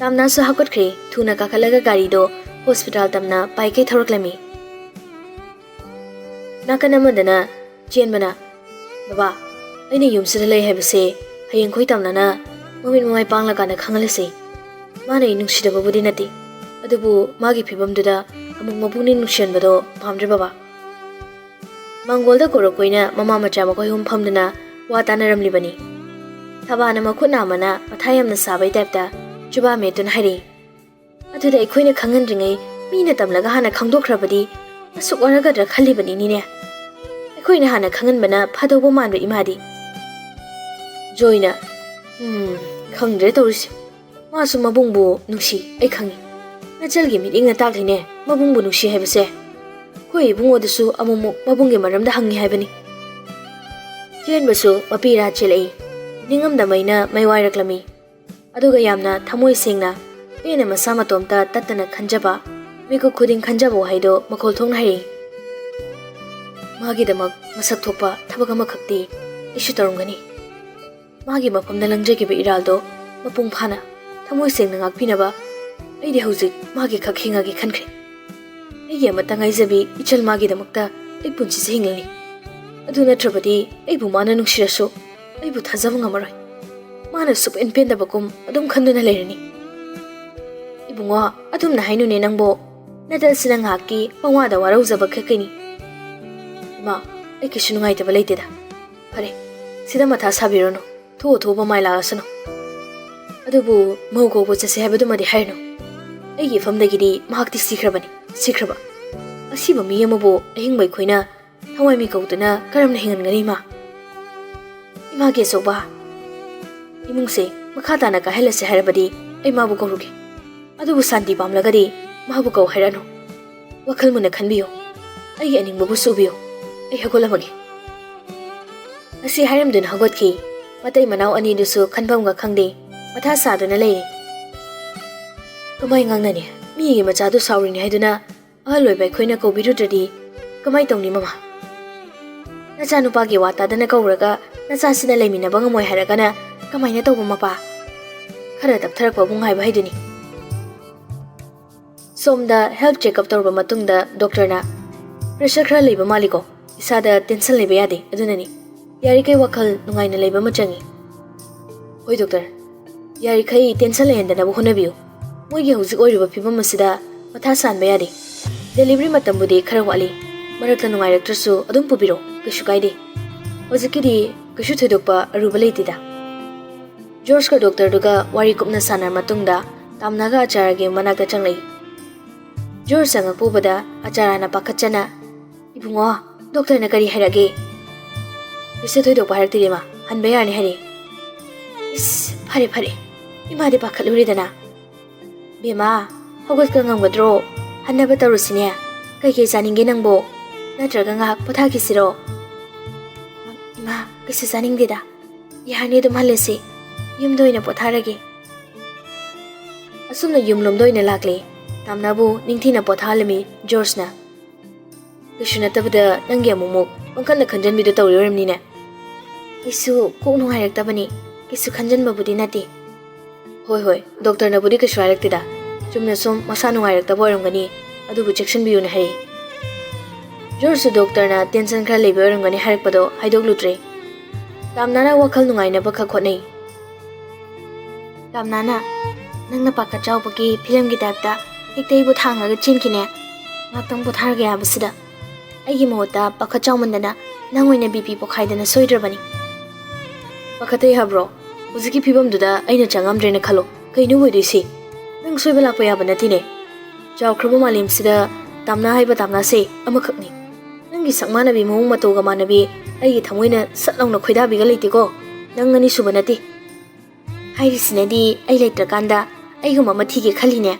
ꯇꯥꯝꯅꯥꯁꯨ ꯍꯥꯞꯀꯠꯈ꯭ꯔꯦ꯫ ꯊꯨꯅ ꯀꯥꯈꯠꯂꯒ ꯒꯥꯔꯤꯗꯣ ꯍꯣꯁꯄꯤꯇꯥꯜ ꯇꯝꯅ ꯄꯥꯏꯀꯩ ꯊꯧꯔꯛꯂꯝꯃꯤ꯫ ꯅꯥꯀꯟ ꯑꯃꯗꯅ ꯆꯦꯟꯕꯅ, "ꯕꯕꯥ, ꯑꯩꯅ ꯌꯨꯝꯁꯤꯗ ꯂꯩ ꯍꯥꯏꯕꯁꯦ ꯍꯌꯦꯡ ꯑꯩꯈꯣꯏ ꯇꯥꯝꯅꯥꯅ ꯃꯃꯤꯠ ꯃꯃꯥꯏ ꯄꯥꯡꯂꯀꯥꯟꯗ ꯈꯪꯍꯜꯂꯁꯤ꯫ ꯃꯥꯅ ꯑꯩ ꯅꯨꯡꯁꯤꯗꯕꯕꯨꯗꯤ ꯅꯠꯇꯦ, ꯑꯗꯨꯕꯨ ꯃꯥꯒꯤ ꯐꯤꯕꯝꯗꯨꯗ ꯑꯃꯨꯛ ꯃꯄꯨꯛꯅꯤꯡ ꯅꯨꯡꯁꯤꯍꯟꯕꯗꯣ ꯄꯥꯝꯗ꯭ꯔꯦ ꯕꯕꯥ꯫" ꯃꯥꯡꯒꯣꯜꯗ ꯀꯣꯔꯣꯛ ꯀꯣꯏꯅ ꯃꯃꯥ ꯃꯆꯥ ꯃꯈꯣꯏ ꯑꯍꯨꯝ ꯐꯝꯗꯨꯅ ꯋꯥ ꯇꯥꯅꯔꯝꯂꯤꯕꯅꯤ꯫ ꯊꯕꯥꯅ ꯃꯈꯨꯠ ꯅꯥꯝꯃꯅ ꯃꯊꯥ ꯌꯥꯝꯅ ꯁꯥꯕꯩ ꯇꯥꯏꯞꯇ ꯆꯨꯕꯥ ꯃꯦꯠꯇꯨꯅ ꯍꯥꯏꯔꯛꯏ꯫ "ꯑꯗꯨꯗ ꯑꯩꯈꯣꯏꯅ ꯈꯪꯍꯟꯗ꯭ꯔꯤꯉꯩ ꯃꯤꯅ ꯇꯝꯂꯒ ꯍꯥꯟꯅ ꯈꯪꯗꯣꯛꯈ꯭ꯔꯕꯗꯤ ꯑꯁꯨꯛ ꯋꯥꯔꯒꯗ꯭ꯔꯥ ꯈꯜꯂꯤꯕꯅꯤꯅꯤꯅꯦ꯫ ꯑꯩꯈꯣꯏꯅ ꯍꯥꯟꯅ ꯈꯪꯍꯟꯕꯅ ꯐꯗꯧꯕ ꯃꯥꯟꯕ ꯏꯃꯥꯗꯤ꯫" ꯖꯣꯏꯅ, "ꯎꯝ, ꯈꯪꯗ꯭ꯔꯦ ꯇꯧꯔꯤꯁꯦ꯫ ꯃꯥꯁꯨ ꯃꯕꯨꯡꯕꯨ ꯅꯨꯡꯁꯤ, ꯑꯩ ꯈꯪꯉꯤ꯫ ꯅꯆꯜꯒꯤ ꯃꯤꯠꯌꯦꯡꯅ ꯇꯥꯛꯂꯤꯅꯦ ꯃꯕꯨꯡꯕꯨ ꯅꯨꯡꯁꯤ ꯍꯥꯏꯕꯁꯦ꯫ ꯑꯩꯈꯣꯏ ꯏꯕꯨꯡꯉꯣꯗꯁꯨ ꯑꯃꯨꯛꯃꯨꯛ ꯃꯕꯨꯡꯒꯤ ꯃꯔꯝꯗ ꯍꯪꯉꯤ ꯍꯥꯏꯕꯅꯤ꯫" ꯆꯦꯟꯕꯁꯨ ꯃꯄꯤ ꯏꯔꯥ ꯆꯦꯜꯂꯛꯏ꯫ ꯅꯤꯡꯉꯝꯗꯃꯩꯅ ꯃꯩ ꯋꯥꯏꯔꯛꯂꯝꯃꯤ꯫ ꯑꯗꯨꯒ ꯌꯥꯝꯅ ꯊꯃꯣꯏ ꯁꯦꯡꯅ, ꯄꯦꯟꯅ ꯃꯁꯥ ꯃꯇꯣꯝꯇ ꯇꯠꯇꯅ ꯈꯟꯖꯕ, ꯃꯤꯀꯨꯞ ꯈꯨꯗꯤꯡ ꯈꯟꯖꯕ ꯋꯥꯍꯩꯗꯣ ꯃꯈꯣꯜ ꯊꯣꯛꯅ ꯍꯥꯏꯔꯛꯏ꯫ "ꯃꯥꯒꯤꯗꯃꯛ ꯃꯁꯛ ꯊꯣꯛꯄ ꯊꯕꯛ ꯑꯃꯈꯛꯇꯤ ꯑꯩꯁꯨ ꯇꯧꯔꯝꯒꯅꯤ꯫ ꯃꯥꯒꯤ ꯃꯐꯝꯗ ꯂꯪꯖꯈꯤꯕ ꯏꯔꯥꯜꯗꯣ ꯃꯄꯨꯡ ꯐꯥꯅ, ꯊꯃꯣꯏ ꯁꯦꯡꯅ ꯉꯥꯛꯄꯤꯅꯕ ꯑꯩꯗꯤ ꯍꯧꯖꯤꯛ ꯃꯥꯒꯤ ꯈꯛ ꯍꯤꯡꯉꯒꯦ ꯈꯟꯈ꯭ꯔꯦ꯫ ꯑꯩꯒꯤ ꯑꯃꯠꯇ ꯉꯥꯏꯖꯕꯤ ꯏꯆꯜ ꯃꯥꯒꯤꯗꯃꯛꯇ ꯑꯩ ꯄꯨꯟꯁꯤꯁꯦ ꯍꯤꯡꯂꯅꯤ꯫ ꯑꯗꯨ ꯅꯠꯇ꯭ꯔꯕꯗꯤ ꯑꯩꯕꯨ ꯃꯥꯅ ꯅꯨꯡꯁꯤꯔꯁꯨ ꯑꯩꯕꯨ ꯊꯥꯖꯕ ꯉꯝꯃꯔꯣꯏ꯫ ꯃꯥꯅ ꯁꯨꯛꯄꯦꯟ ꯄꯦꯟꯗꯕꯒꯨꯝ ꯑꯗꯨꯝ ꯈꯟꯗꯨꯅ ꯂꯩꯔꯅꯤ꯫" "ꯏꯕꯨꯡꯉꯣ, ꯑꯗꯨꯝꯅ ꯍꯥꯏꯅꯨꯅꯦ ꯅꯪꯕꯣ꯫ ꯅꯇꯜꯁꯤꯅ ꯉꯥꯏꯍꯥꯛꯀꯤ ꯄꯪꯋꯥꯗ ꯋꯥꯔꯧꯖꯕ ꯈꯛꯀꯤꯅꯤ꯫" "ꯏꯃꯥ, ꯑꯩ ꯀꯩꯁꯨ ꯅꯨꯡꯉꯥꯏꯇꯕ ꯂꯩꯇꯦꯗ꯫ ꯐꯔꯦ, ꯁꯤꯗ ꯃꯊꯥ ꯁꯥꯕꯤꯔꯨꯅꯨ꯫ ꯊꯣꯛꯑ ꯊꯣꯛꯄ ꯃꯥꯏ ꯂꯥꯛꯑꯁꯅꯨ꯫ ꯑꯗꯨꯕꯨ ꯃꯧ ꯀꯧꯕ ꯆꯠꯁꯦ ꯍꯥꯏꯕꯗꯨꯃꯗꯤ ꯍꯥꯏꯔꯅꯨ꯫ ꯑꯩꯒꯤ ꯏꯐꯝꯗꯒꯤꯗꯤ ꯃꯍꯥꯛꯇꯤ ꯁꯤꯈ꯭ꯔꯕꯅꯤ, ꯁꯤꯈ꯭ꯔꯕ꯫ ꯑꯁꯤꯕ ꯃꯤ ꯑꯃꯕꯨ ꯑꯍꯤꯡꯕ ꯑꯩꯈꯣꯏꯅ ꯊꯋꯥꯏ ꯃꯤ ꯀꯧꯗꯨꯅ ꯀꯔꯝꯅ ꯍꯤꯡꯍꯟꯒꯅꯤ, ꯏꯃꯥ?" ꯏꯃꯥꯒꯤ ꯑꯆꯧꯕ ꯏꯃꯨꯡꯁꯦ ꯃꯈꯥ ꯇꯥꯅ ꯀꯥꯏꯍꯜꯂꯁꯦ ꯍꯥꯏꯔꯕꯗꯤ ꯑꯩ ꯃꯥꯕꯨ ꯀꯧꯔꯨꯒꯦ꯫ ꯑꯗꯨꯕꯨ ꯁꯥꯟꯇꯤ ꯄꯥꯝꯂꯒꯗꯤ ꯃꯥꯕꯨ ꯀꯧ ꯍꯥꯏꯔꯛꯑꯅꯨ꯫ ꯋꯥꯈꯜ ꯃꯨꯟꯅ ꯈꯟꯕꯤꯌꯨ꯫ ꯑꯩꯒꯤ ꯑꯅꯤꯡꯕꯕꯨ ꯁꯨꯕꯤꯌꯨ꯫ ꯑꯩ ꯍꯧꯒꯠꯂꯝꯃꯒꯦ꯫ ꯑꯁꯤ ꯍꯥꯏꯔꯝꯗꯨꯅ ꯍꯧꯒꯠꯈꯤ꯫ ꯃꯇꯩ ꯃꯅꯥꯎ ꯑꯅꯤꯗꯨꯁꯨ ꯈꯟꯐꯝꯒ ꯈꯪꯗꯦ꯫ ꯃꯊꯥ ꯁꯥꯗꯨꯅ ꯂꯩꯔꯤ꯫ ꯀꯃꯥꯏ ꯉꯥꯡꯅꯅꯤ? ꯃꯤꯒꯤ ꯃꯆꯥꯗꯨ ꯁꯥꯎꯔꯤꯅꯤ ꯍꯥꯏꯗꯨꯅ ꯑꯍꯜ ꯑꯣꯏꯕ ꯑꯩꯈꯣꯏꯅ ꯀꯧꯕꯤꯔꯨꯗ꯭ꯔꯗꯤ ꯀꯃꯥꯏ ꯇꯧꯅꯤ ꯃꯃꯥ? ꯅꯆꯥꯅꯨꯄꯥꯒꯤ ꯋꯥ ꯇꯥꯗꯅ ꯀꯧꯔꯒ ꯅꯆꯥꯁꯤꯅ ꯂꯩꯃꯤꯟꯅꯕ ꯉꯝꯃꯣꯏ ꯍꯥꯏꯔꯒꯅ ꯀꯃꯥꯏꯅ ꯇꯧꯕ ꯃꯄꯥ? ꯈꯔ ꯇꯞꯊꯔꯛꯄꯕꯨ ꯉꯥꯏꯕ ꯍꯥꯏꯗꯨꯅꯤ꯫ ꯁꯣꯝꯗ health checkup ꯇꯧꯔꯕ ꯃꯇꯨꯡꯗ doctorꯅ pressure ꯈꯔ ꯂꯩꯕ ꯃꯥꯜꯂꯤꯀꯣ, ꯏꯁꯥꯗ tension ꯂꯩꯕ ꯌꯥꯗꯦ, ꯑꯗꯨꯅꯅꯤ꯫ ꯌꯥꯔꯤꯈꯩ ꯋꯥꯈꯜ ꯅꯨꯡꯉꯥꯏꯅ ꯂꯩꯕ ꯑꯃ ꯆꯪꯉꯤ꯫ ꯍꯣꯏ doctor, ꯌꯥꯔꯤꯈꯩ tension ꯂꯩꯍꯟꯗꯅꯕ ꯍꯣꯠꯅꯕꯤꯌꯨ꯫ ꯃꯣꯏꯒꯤ ꯍꯧꯖꯤꯛ ꯑꯣꯏꯔꯤꯕ ꯐꯤꯕꯝ ꯑꯁꯤꯗ ꯃꯊꯥ ꯁꯥꯍꯟꯕ ꯌꯥꯗꯦ꯫ Delivery ꯃꯇꯝꯕꯨꯗꯤ ꯈꯔ ꯋꯥꯠꯂꯤ, ꯃꯔꯛꯇ ꯅꯨꯡꯉꯥꯏꯔꯛꯇ꯭ꯔꯁꯨ ꯑꯗꯨꯝ ꯄꯨꯕꯤꯔꯣ, ꯀꯩꯁꯨ ꯀꯥꯏꯗꯦ꯫ ꯍꯧꯖꯤꯛꯀꯤꯗꯤ ꯀꯩꯁꯨ ꯊꯣꯏꯗꯣꯛꯄ ꯑꯔꯨꯕ ꯂꯩꯇꯦꯗ꯫ ꯖꯣꯔꯖꯀ doctorꯗꯨꯒ ꯋꯥꯔꯤ ꯀꯨꯞꯅ ꯁꯥꯟꯅꯔ ꯃꯇꯨꯡꯗ ꯇꯥꯝꯅꯥꯒ ꯑꯆꯥꯔꯒꯤ ꯃꯅꯥꯛꯇ ꯆꯪꯂꯛꯏ꯫ ꯖꯣꯔꯖ ꯆꯪꯉꯛꯄ ꯎꯕꯗ ꯑꯆꯥꯔꯅ ꯄꯥꯈꯠꯆꯅ, "ꯏꯕꯨꯡꯉꯣ, doctorꯅ ꯀꯔꯤ ꯍꯥꯏꯔꯛꯒꯦ?" "ꯀꯩꯁꯨ ꯊꯣꯏꯗꯣꯛꯄ ꯍꯥꯏꯔꯛꯇꯦ ꯏꯃꯥ, ꯍꯟꯕ ꯌꯥꯔꯅꯤ ꯍꯥꯏꯔꯛꯑꯦ꯫" "ꯏꯁ, ꯐꯔꯦ ꯐꯔꯦ, ꯏꯃꯥꯗꯤ ꯄꯥꯈꯠꯂꯨꯔꯦꯗꯅ꯫" "ꯕꯦꯝꯃ, ꯍꯧꯒꯠꯄ ꯉꯝꯒꯗ꯭ꯔꯣ? ꯍꯟꯅꯕ ꯇꯧꯔꯨꯁꯤꯅꯦ꯫ ꯀꯩꯀꯩ ꯆꯥꯅꯤꯡꯒꯦ ꯅꯪꯕꯣ? ꯅꯠꯇ꯭ꯔꯒ ꯉꯥꯏꯍꯥꯛ ꯄꯣꯊꯥꯈꯤꯁꯤꯔꯣ?" "ꯏꯃꯥ, ꯀꯩꯁꯨ ꯆꯥꯅꯤꯡꯗꯦꯗ꯫ ꯌꯥꯔꯅꯤ, ꯑꯗꯨꯝ ꯍꯜꯂꯁꯤ꯫ ꯌꯨꯝꯗ ꯑꯣꯏꯅ ꯄꯣꯊꯥꯔꯒꯦ꯫" ꯑꯁꯨꯝꯅ ꯌꯨꯝꯂꯣꯝꯗ ꯑꯣꯏꯅ ꯂꯥꯛꯂꯦ꯫ ꯇꯥꯝꯅꯥꯕꯨ ꯅꯤꯡꯊꯤꯅ ꯄꯣꯊꯥꯍꯜꯂꯝꯃꯤ ꯖꯣꯔꯖꯅ꯫ "ꯀꯩꯁꯨ ꯅꯠꯇꯕꯗ ꯅꯪꯒꯤ ꯑꯃꯨꯛꯃꯨꯛ ꯄꯪꯈꯟꯗ ꯈꯟꯖꯟꯕꯤꯗꯣ ꯇꯧꯔꯤ ꯑꯣꯏꯔꯝꯅꯤꯅꯦ꯫" "ꯑꯩꯁꯨ ꯀꯣꯛ ꯅꯨꯡꯉꯥꯏꯔꯛꯇꯕꯅꯤ, ꯀꯩꯁꯨ ꯈꯟꯖꯟꯕꯕꯨꯗꯤ ꯅꯠꯇꯦ꯫" "ꯍꯣꯏ ꯍꯣꯏ, doctorꯅꯕꯨꯗꯤ ꯀꯩꯁꯨ ꯍꯥꯏꯔꯛꯇꯦꯗ, ꯆꯨꯝꯅ ꯁꯨꯝ ꯃꯁꯥ ꯅꯨꯡꯉꯥꯏꯔꯛꯇꯕ ꯑꯣꯏꯔꯝꯒꯅꯤ, ꯑꯗꯨꯕꯨ ꯆꯦꯛꯁꯤꯟꯕꯤꯌꯨꯅ ꯍꯥꯏꯔꯛꯏ꯫" ꯖꯣꯔꯖꯁꯨ doctorꯅ tension ꯈꯔ ꯂꯩꯕ ꯑꯣꯏꯔꯝꯒꯅꯤ ꯍꯥꯏꯔꯛꯄꯗꯣ ꯍꯥꯏꯗꯣꯛꯂꯨꯗ꯭ꯔꯦ꯫ ꯇꯥꯝꯅꯥꯅ ꯋꯥꯈꯜ ꯅꯨꯡꯉꯥꯏꯅꯕ ꯈꯛ ꯍꯣꯠꯅꯩ꯫ "ꯇꯥꯝꯅꯥꯅ, ꯅꯪꯅ ꯄꯥꯈꯠ ꯆꯥꯎꯕꯒꯤ ꯐꯤꯂꯝꯒꯤ typeꯇ ꯍꯦꯛꯇ ꯑꯩꯕꯨ ꯊꯥꯡꯉꯒ ꯆꯦꯟꯈꯤꯅꯦ꯫ ꯉꯥꯛꯇꯪ ꯄꯣꯊꯥꯔꯒꯦ ꯍꯥꯏꯕꯁꯤꯗ꯫ ꯑꯩꯒꯤ ꯃꯍꯨꯠꯇ ꯄꯥꯈꯠ ꯆꯥꯎꯃꯟꯗꯅ ꯅꯪ ꯑꯣꯏꯅ BP ꯄꯣꯈꯥꯏꯗꯅ ꯁꯣꯏꯗ꯭ꯔꯕꯅꯤ꯫" "ꯄꯥꯈꯠꯇꯦ ꯍꯥꯏꯕ꯭ꯔꯣ? ꯍꯧꯖꯤꯛꯀꯤ ꯐꯤꯕꯝꯗꯨꯗ ꯑꯩꯅ ꯆꯪꯉꯝꯗ꯭ꯔꯦꯅ ꯈꯜꯂꯣ, ꯀꯩꯅꯣ ꯑꯣꯏꯗꯣꯏꯁꯤ? ꯅꯪ ꯁꯣꯏꯕ ꯂꯥꯛꯄ ꯌꯥꯕ ꯅꯠꯇꯦꯅꯦ꯫ ꯆꯥꯎꯈ꯭ꯔꯕ ꯃꯥꯂꯦꯝꯁꯤꯗ ꯇꯥꯝꯅꯥ ꯍꯥꯏꯕ ꯇꯥꯝꯅꯥꯁꯦ ꯑꯃꯈꯛꯅꯤ꯫ ꯅꯪꯒꯤ ꯁꯛ ꯃꯥꯟꯅꯕꯤ, ꯃꯑꯣꯡ ꯃꯇꯧꯒ ꯃꯥꯟꯅꯕꯤ ꯑꯩꯒꯤ ꯊꯃꯣꯏꯅ ꯁꯠ ꯂꯥꯎꯅ ꯈꯣꯏꯗꯥꯕꯤꯒ ꯂꯩꯇꯦꯀꯣ꯫ ꯅꯪ ꯑꯅꯤꯁꯨꯕ ꯅꯠꯇꯦ꯫ ꯍꯥꯏꯔꯤꯁꯤꯅꯗꯤ ꯑꯩ ꯂꯩꯇ꯭ꯔꯀꯥꯟꯗ ꯑꯩꯒꯨꯝꯕ ꯑꯃ ꯊꯤꯒꯦ ꯈꯜꯂꯤꯅꯦ꯫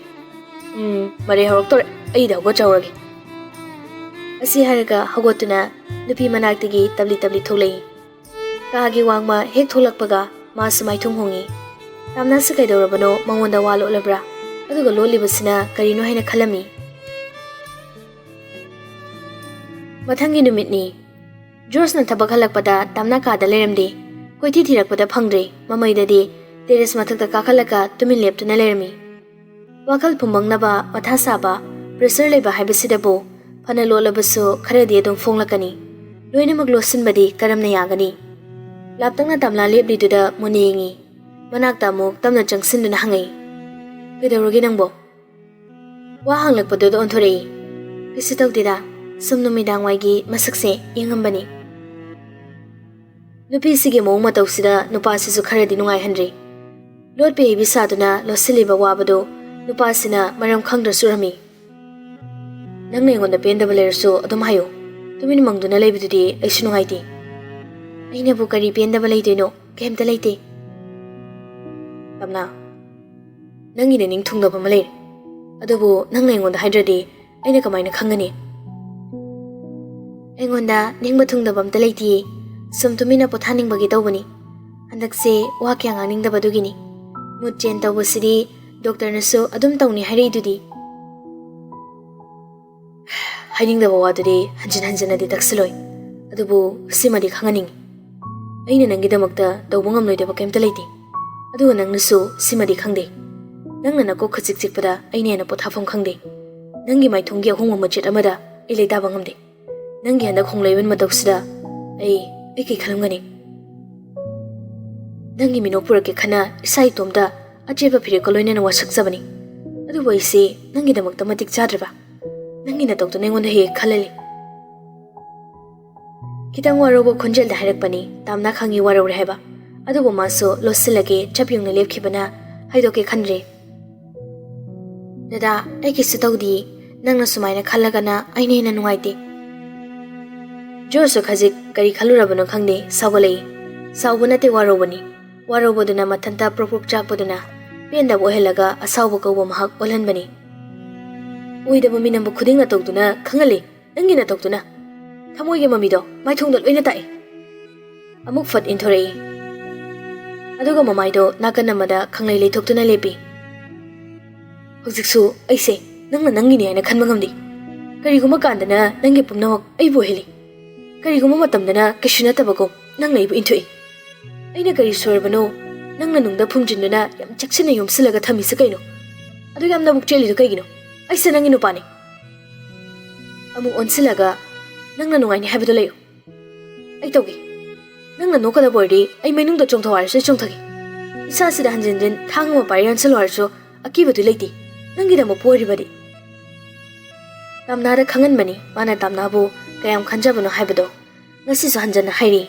ꯎꯝ, ꯃꯔꯩ ꯍꯧꯔꯛꯇꯧꯔꯦ꯫ ꯑꯩꯗ ꯍꯧꯒꯠꯆꯍꯧꯔꯒꯦ꯫ ꯑꯁꯤ ꯍꯥꯏꯔꯒ ꯍꯧꯒꯠꯇꯨꯅ ꯅꯨꯄꯤ ꯃꯅꯥꯛꯇꯒꯤ ꯇꯞꯂꯤ ꯇꯞꯂꯤ ꯊꯣꯛꯂꯛꯏ꯫ ꯀꯥꯒꯤ ꯋꯥꯡꯃ ꯍꯦꯛ ꯊꯣꯛꯂꯛꯄꯒ ꯃꯥꯁꯨ ꯃꯥꯏꯊꯣꯡ ꯍꯣꯡꯉꯤ꯫ ꯇꯥꯝꯅꯥꯁꯤ ꯀꯩꯗꯧꯔꯕꯅꯣ? ꯃꯉꯣꯟꯗ ꯋꯥ ꯂꯣꯠꯂꯕ꯭ꯔꯥ? ꯑꯗꯨꯒ ꯂꯣꯠꯂꯤꯕꯁꯤꯅ ꯀꯔꯤꯅꯣ ꯍꯥꯏꯅ ꯈꯜꯂꯝꯃꯤ꯫ ꯃꯊꯪꯒꯤ ꯅꯨꯃꯤꯠꯅꯤ꯫ ꯖꯣꯔꯖꯅ ꯊꯕꯛ ꯍꯜꯂꯛꯄꯗ ꯇꯥꯝꯅꯥ ꯀꯥꯗ ꯂꯩꯔꯝꯗꯦ꯫ ꯀꯣꯏꯊꯤ ꯊꯤꯔꯛꯄꯗ ꯐꯪꯗ꯭ꯔꯦ꯫ ꯃꯃꯩꯗꯗꯤ ꯇꯦꯔꯦꯁ ꯃꯊꯛꯇ ꯀꯥꯈꯠꯂꯒ ꯇꯨꯃꯤꯟ ꯂꯦꯞꯇꯨꯅ ꯂꯩꯔꯝꯃꯤ꯫ ꯋꯥꯈꯜ ꯐꯨꯝꯕꯪꯅꯕ, ꯃꯊꯥ ꯁꯥꯕ, ꯄ꯭ꯔꯦꯁꯔ ꯂꯩꯕ ꯍꯥꯏꯕꯁꯤꯗꯕꯨ ꯐꯅ ꯂꯣꯠꯂꯕꯁꯨ ꯈꯔꯗꯤ ꯑꯗꯨꯝ ꯐꯣꯡꯂꯛꯀꯅꯤ꯫ ꯂꯣꯏꯅꯃꯛ ꯂꯣꯠꯁꯤꯟꯕꯗꯤ ꯀꯔꯝꯅ ꯌꯥꯒꯅꯤ? ꯂꯥꯞꯇꯛꯅ ꯇꯥꯝꯅꯥ ꯂꯦꯞꯂꯤꯗꯨꯗ ꯃꯨꯟꯅ ꯌꯦꯡꯉꯤ꯫ ꯃꯅꯥꯛꯇ ꯑꯃꯨꯛ ꯇꯞꯅ ꯆꯪꯁꯤꯟꯗꯨꯅ ꯍꯪꯉꯛꯏ, "ꯀꯩꯗꯧꯔꯒꯦ ꯅꯪꯕꯣ?" ꯋꯥ ꯍꯪꯂꯛꯄꯗꯨꯗ ꯑꯣꯟꯊꯣꯔꯛꯏ꯫ "ꯀꯩꯁꯨ ꯇꯧꯗꯦꯗ, ꯁꯨꯝ ꯅꯨꯃꯤꯗꯥꯡ ꯋꯥꯏꯒꯤ ꯃꯁꯛꯁꯦ ꯌꯦꯡꯉꯝꯕꯅꯤ꯫" ꯅꯨꯄꯤꯁꯤꯒꯤ ꯃꯑꯣꯡ ꯃꯇꯧꯁꯤꯗ ꯅꯨꯄꯥꯁꯤꯁꯨ ꯈꯔꯗꯤ ꯅꯨꯡꯉꯥꯏꯍꯟꯗ꯭ꯔꯤ꯫ ꯂꯣꯠꯄ ꯍꯩꯕꯤ ꯁꯥꯗꯨꯅ ꯂꯣꯠꯁꯤꯜꯂꯤꯕ ꯋꯥꯕꯗꯨ ꯅꯨꯄꯥꯁꯤꯅ ꯃꯔꯝ ꯈꯪꯗ꯭ꯔꯁꯨ ꯎꯔꯝꯃꯤ꯫ "ꯅꯪꯅ ꯑꯩꯉꯣꯟꯗ ꯄꯦꯟꯗꯕ ꯂꯩꯔꯁꯨ ꯑꯗꯨꯝ ꯍꯥꯏꯌꯨ꯫ ꯇꯨꯃꯤꯟ ꯃꯪꯗꯨꯅ ꯂꯩꯕꯗꯨꯗꯤ ꯑꯩꯁꯨ ꯅꯨꯡꯉꯥꯏꯇꯦ꯫" "ꯑꯩꯅꯕꯨ ꯀꯔꯤ ꯄꯦꯟꯗꯕ ꯂꯩꯗꯣꯏꯅꯣ? ꯀꯩꯝꯇ ꯂꯩꯇꯦ꯫" "ꯇꯥꯝꯅꯥ, ꯅꯪꯒꯤꯗ ꯅꯤꯡ ꯊꯨꯡꯗꯕ ꯑꯃ ꯂꯩꯔꯦ꯫ ꯑꯗꯨꯕꯨ ꯅꯪꯅ ꯑꯩꯉꯣꯟꯗ ꯍꯥꯏꯗ꯭ꯔꯗꯤ ꯑꯩꯅ ꯀꯃꯥꯏꯅ ꯈꯪꯒꯅꯤ?" "ꯑꯩꯉꯣꯟꯗ ꯅꯤꯡꯕ ꯊꯨꯡꯗꯕ ꯑꯝꯇ ꯂꯩꯇꯤꯌꯦ꯫ ꯁꯨꯝ ꯇꯨꯃꯤꯟꯅ ꯄꯣꯊꯥꯅꯤꯡꯕꯒꯤ ꯇꯧꯕꯅꯤ꯫ ꯍꯟꯗꯛꯁꯦ ꯋꯥ ꯀꯌꯥ ꯉꯥꯡꯅꯤꯡꯗꯕꯗꯨꯒꯤꯅꯤ꯫ ꯃꯨꯠ ꯆꯦꯟ ꯇꯧꯕꯁꯤꯗꯤ ꯗꯣꯛꯇꯔꯅꯁꯨ ꯑꯗꯨꯝ ꯇꯧꯅꯤ ꯍꯥꯏꯔꯛꯏꯗꯨꯗꯤ꯫" "ꯍꯥꯏꯅꯤꯡꯗꯕ ꯋꯥꯗꯨꯗꯤ ꯍꯟꯖꯤꯟ ꯍꯟꯖꯤꯟꯅꯗꯤ ꯇꯛꯁꯤꯜꯂꯣꯏ꯫ ꯑꯗꯨꯕꯨ ꯁꯤꯃꯗꯤ ꯈꯪꯍꯟꯅꯤꯡꯉꯤ꯫ ꯑꯩꯅ ꯅꯪꯒꯤꯗꯃꯛꯇ ꯇꯧꯕ ꯉꯝꯂꯣꯏꯗꯕ ꯀꯩꯝꯇ ꯂꯩꯇꯦ꯫ ꯑꯗꯨꯒ ꯅꯪꯅꯁꯨ ꯁꯤꯃꯗꯤ ꯈꯪꯗꯦ꯫ ꯅꯪꯅ ꯅꯀꯣꯛ ꯈꯖꯤꯛ ꯆꯤꯛꯄꯗ ꯑꯩꯅ ꯍꯦꯟꯅ ꯄꯣꯊꯥꯐꯝ ꯈꯪꯗꯦ꯫ ꯅꯪꯒꯤ ꯃꯥꯏꯊꯣꯡꯒꯤ ꯑꯍꯣꯡꯕ ꯃꯆꯦꯠ ꯑꯃꯗ ꯑꯩ ꯂꯩꯇꯥꯕ ꯉꯝꯗꯦ꯫ ꯅꯪꯒꯤ ꯍꯟꯗꯛ ꯍꯣꯡꯂꯛꯏꯕ ꯃꯇꯧꯁꯤꯗ ꯑꯩ, ꯑꯩ ꯀꯩ ꯈꯜꯂꯝꯒꯅꯤ? ꯅꯪꯒꯤ ꯃꯤꯅꯣꯛ ꯄꯨꯔꯛꯀꯦ ꯈꯟꯅ ꯏꯁꯥ ꯏꯇꯣꯝꯇ ꯑꯆꯦꯠꯄ ꯐꯤꯔꯦꯞꯀ ꯂꯣꯏꯅꯅ ꯋꯥꯁꯛꯆꯕꯅꯤ꯫ ꯑꯗꯨꯕꯨ ꯑꯩꯁꯦ ꯅꯪꯒꯤꯗꯃꯛꯇ ꯃꯇꯤꯛ ꯆꯥꯗ꯭ꯔꯕ? ꯅꯪꯒꯤ ꯅꯇꯧꯗꯨꯅ ꯑꯩꯉꯣꯟꯗ ꯍꯦꯛ ꯍꯦꯛ ꯈꯜꯍꯜꯂꯤ꯫" ꯈꯤꯇꯪ ꯋꯥꯔꯧꯕ ꯈꯣꯟꯖꯦꯜꯗ ꯍꯥꯏꯔꯛꯄꯅꯤ꯫ ꯇꯥꯝꯅꯥ ꯈꯪꯉꯤ ꯋꯥꯔꯧꯔꯦ ꯍꯥꯏꯕ꯫ ꯑꯗꯨꯕꯨ ꯃꯥꯁꯨ ꯂꯣꯠꯁꯤꯜꯂꯒꯦ ꯆꯞ ꯌꯨꯡꯅ ꯂꯦꯞꯈꯤꯕꯅ ꯍꯥꯏꯗꯣꯛꯀꯦ ꯈꯟꯗ꯭ꯔꯦ꯫ "ꯗꯗꯥ, ꯑꯩ ꯀꯩꯁꯨ ꯇꯧꯗꯤꯌꯦ꯫ ꯅꯪꯅ ꯁꯨꯃꯥꯏꯅ ꯈꯜꯂꯒꯅ ꯑꯩꯅ ꯍꯦꯟꯅ ꯅꯨꯡꯉꯥꯏꯇꯦ꯫" ꯖꯣꯔꯖꯁꯨ ꯈꯖꯤꯛ ꯀꯔꯤ ꯈꯜꯂꯨꯔꯕꯅꯣ ꯈꯪꯗꯦ, ꯁꯥꯎꯒꯠꯂꯛꯏ꯫ ꯁꯥꯎꯕ ꯅꯠꯇꯦ, ꯋꯥꯔꯧꯕꯅꯤ꯫ ꯋꯥꯔꯧꯕꯗꯨꯅ ꯃꯊꯟꯇ ꯄ꯭ꯔꯣꯛ ꯄ꯭ꯔꯣꯛ ꯆꯥꯛꯄꯗꯨꯅ ꯄꯦꯟꯗꯕ ꯑꯣꯏꯍꯜꯂꯒ ꯑꯁꯥꯎꯕ ꯀꯧꯕ ꯃꯍꯥꯛ ꯑꯣꯜꯍꯟꯕꯅꯤ꯫ ꯑꯣꯏꯗꯕ ꯃꯤꯅꯝꯕ ꯈꯨꯗꯤꯡ ꯅꯇꯧꯗꯨꯅ ꯈꯪꯍꯜꯂꯤ, ꯅꯪꯒꯤ ꯅꯇꯧꯗꯨꯅ꯫ ꯊꯃꯣꯏꯒꯤ ꯃꯃꯤꯗꯣ ꯃꯥꯏꯊꯣꯡꯗ ꯂꯣꯏꯅ ꯇꯥꯛꯏ꯫ ꯑꯃꯨꯛ ꯐꯠ ꯏꯟꯊꯣꯔꯛꯏ꯫ ꯑꯗꯨꯒ ꯃꯃꯥꯏꯗꯣ ꯅꯥꯀꯟ ꯑꯃꯗ ꯈꯪꯂꯩ ꯂꯩꯊꯣꯛꯇꯨꯅ ꯂꯦꯞꯄꯤ꯫ ꯍꯧꯖꯤꯛꯁꯨ ꯑꯩꯁꯦ ꯅꯪꯅ ꯅꯪꯒꯤꯅꯤ ꯍꯥꯏꯅ ꯈꯟꯕ ꯉꯝꯗꯦ꯫ ꯀꯔꯤꯒꯨꯝꯕ ꯀꯥꯟꯗꯅ ꯅꯪꯒꯤ ꯄꯨꯝꯅꯃꯛ ꯑꯩꯕꯨ ꯑꯣꯏꯍꯜꯂꯤ꯫ ꯀꯔꯤꯒꯨꯝꯕ ꯃꯇꯝꯗꯅ ꯀꯩꯁꯨ ꯅꯠꯇꯕꯒꯨꯝ ꯅꯪꯅ ꯑꯩꯕꯨ ꯏꯟꯊꯣꯛꯏ꯫ ꯑꯩꯅ ꯀꯔꯤ ꯁꯣꯏꯔꯕꯅꯣ? ꯅꯪꯅ ꯅꯨꯡꯗ ꯐꯨꯝꯖꯤꯟꯗꯨꯅ ꯌꯥꯝ ꯆꯦꯛꯁꯤꯟꯅ ꯌꯣꯝꯁꯤꯜꯂꯒ ꯊꯝꯃꯤꯁꯤ ꯀꯩꯅꯣ? ꯑꯗꯨ ꯌꯥꯝ ꯅꯕꯨꯛ ꯆꯦꯜꯂꯤꯗꯨ ꯀꯩꯒꯤꯅꯣ? ꯑꯩꯁꯦ ꯅꯪꯒꯤ ꯅꯨꯄꯥꯅꯤ꯫ ꯑꯃꯨꯛ ꯑꯣꯟꯁꯤꯜꯂꯒ, ꯅꯪꯅ ꯅꯨꯡꯉꯥꯏꯅꯤ ꯍꯥꯏꯕꯗꯣ ꯂꯩꯌꯨ꯫ ꯑꯩ ꯇꯧꯒꯦ꯫ ꯅꯪꯅ ꯅꯣꯛꯀꯗꯕ ꯑꯣꯏꯔꯗꯤ ꯑꯩ ꯃꯩꯅꯨꯡꯗ ꯆꯣꯡꯊꯧ ꯍꯥꯏꯔꯁꯨ ꯑꯩ ꯆꯣꯡꯊꯒꯦ꯫ ꯏꯁꯥꯁꯤꯗ ꯍꯟꯖꯤꯟ ꯍꯟꯖꯤꯟ ꯊꯥꯡ ꯑꯃ ꯄꯥꯏꯔ ꯌꯥꯟꯁꯤꯜꯂꯨ ꯍꯥꯏꯔꯁꯨ ꯑꯀꯤꯕꯗꯨ ꯂꯩꯇꯦ꯫ ꯅꯪꯒꯤꯗꯃꯛ ꯄꯣꯔꯤꯕꯗꯤ꯫ ꯇꯥꯝꯅꯥꯗ ꯈꯪꯍꯟꯕꯅꯤ ꯃꯥꯅ ꯇꯥꯝꯅꯥꯕꯨ ꯀꯌꯥꯝ ꯈꯟꯖꯕꯅꯣ ꯍꯥꯏꯕꯗꯣ꯫ ꯉꯁꯤꯁꯨ ꯍꯟꯖꯟꯅ ꯍꯥꯏꯔꯤ꯫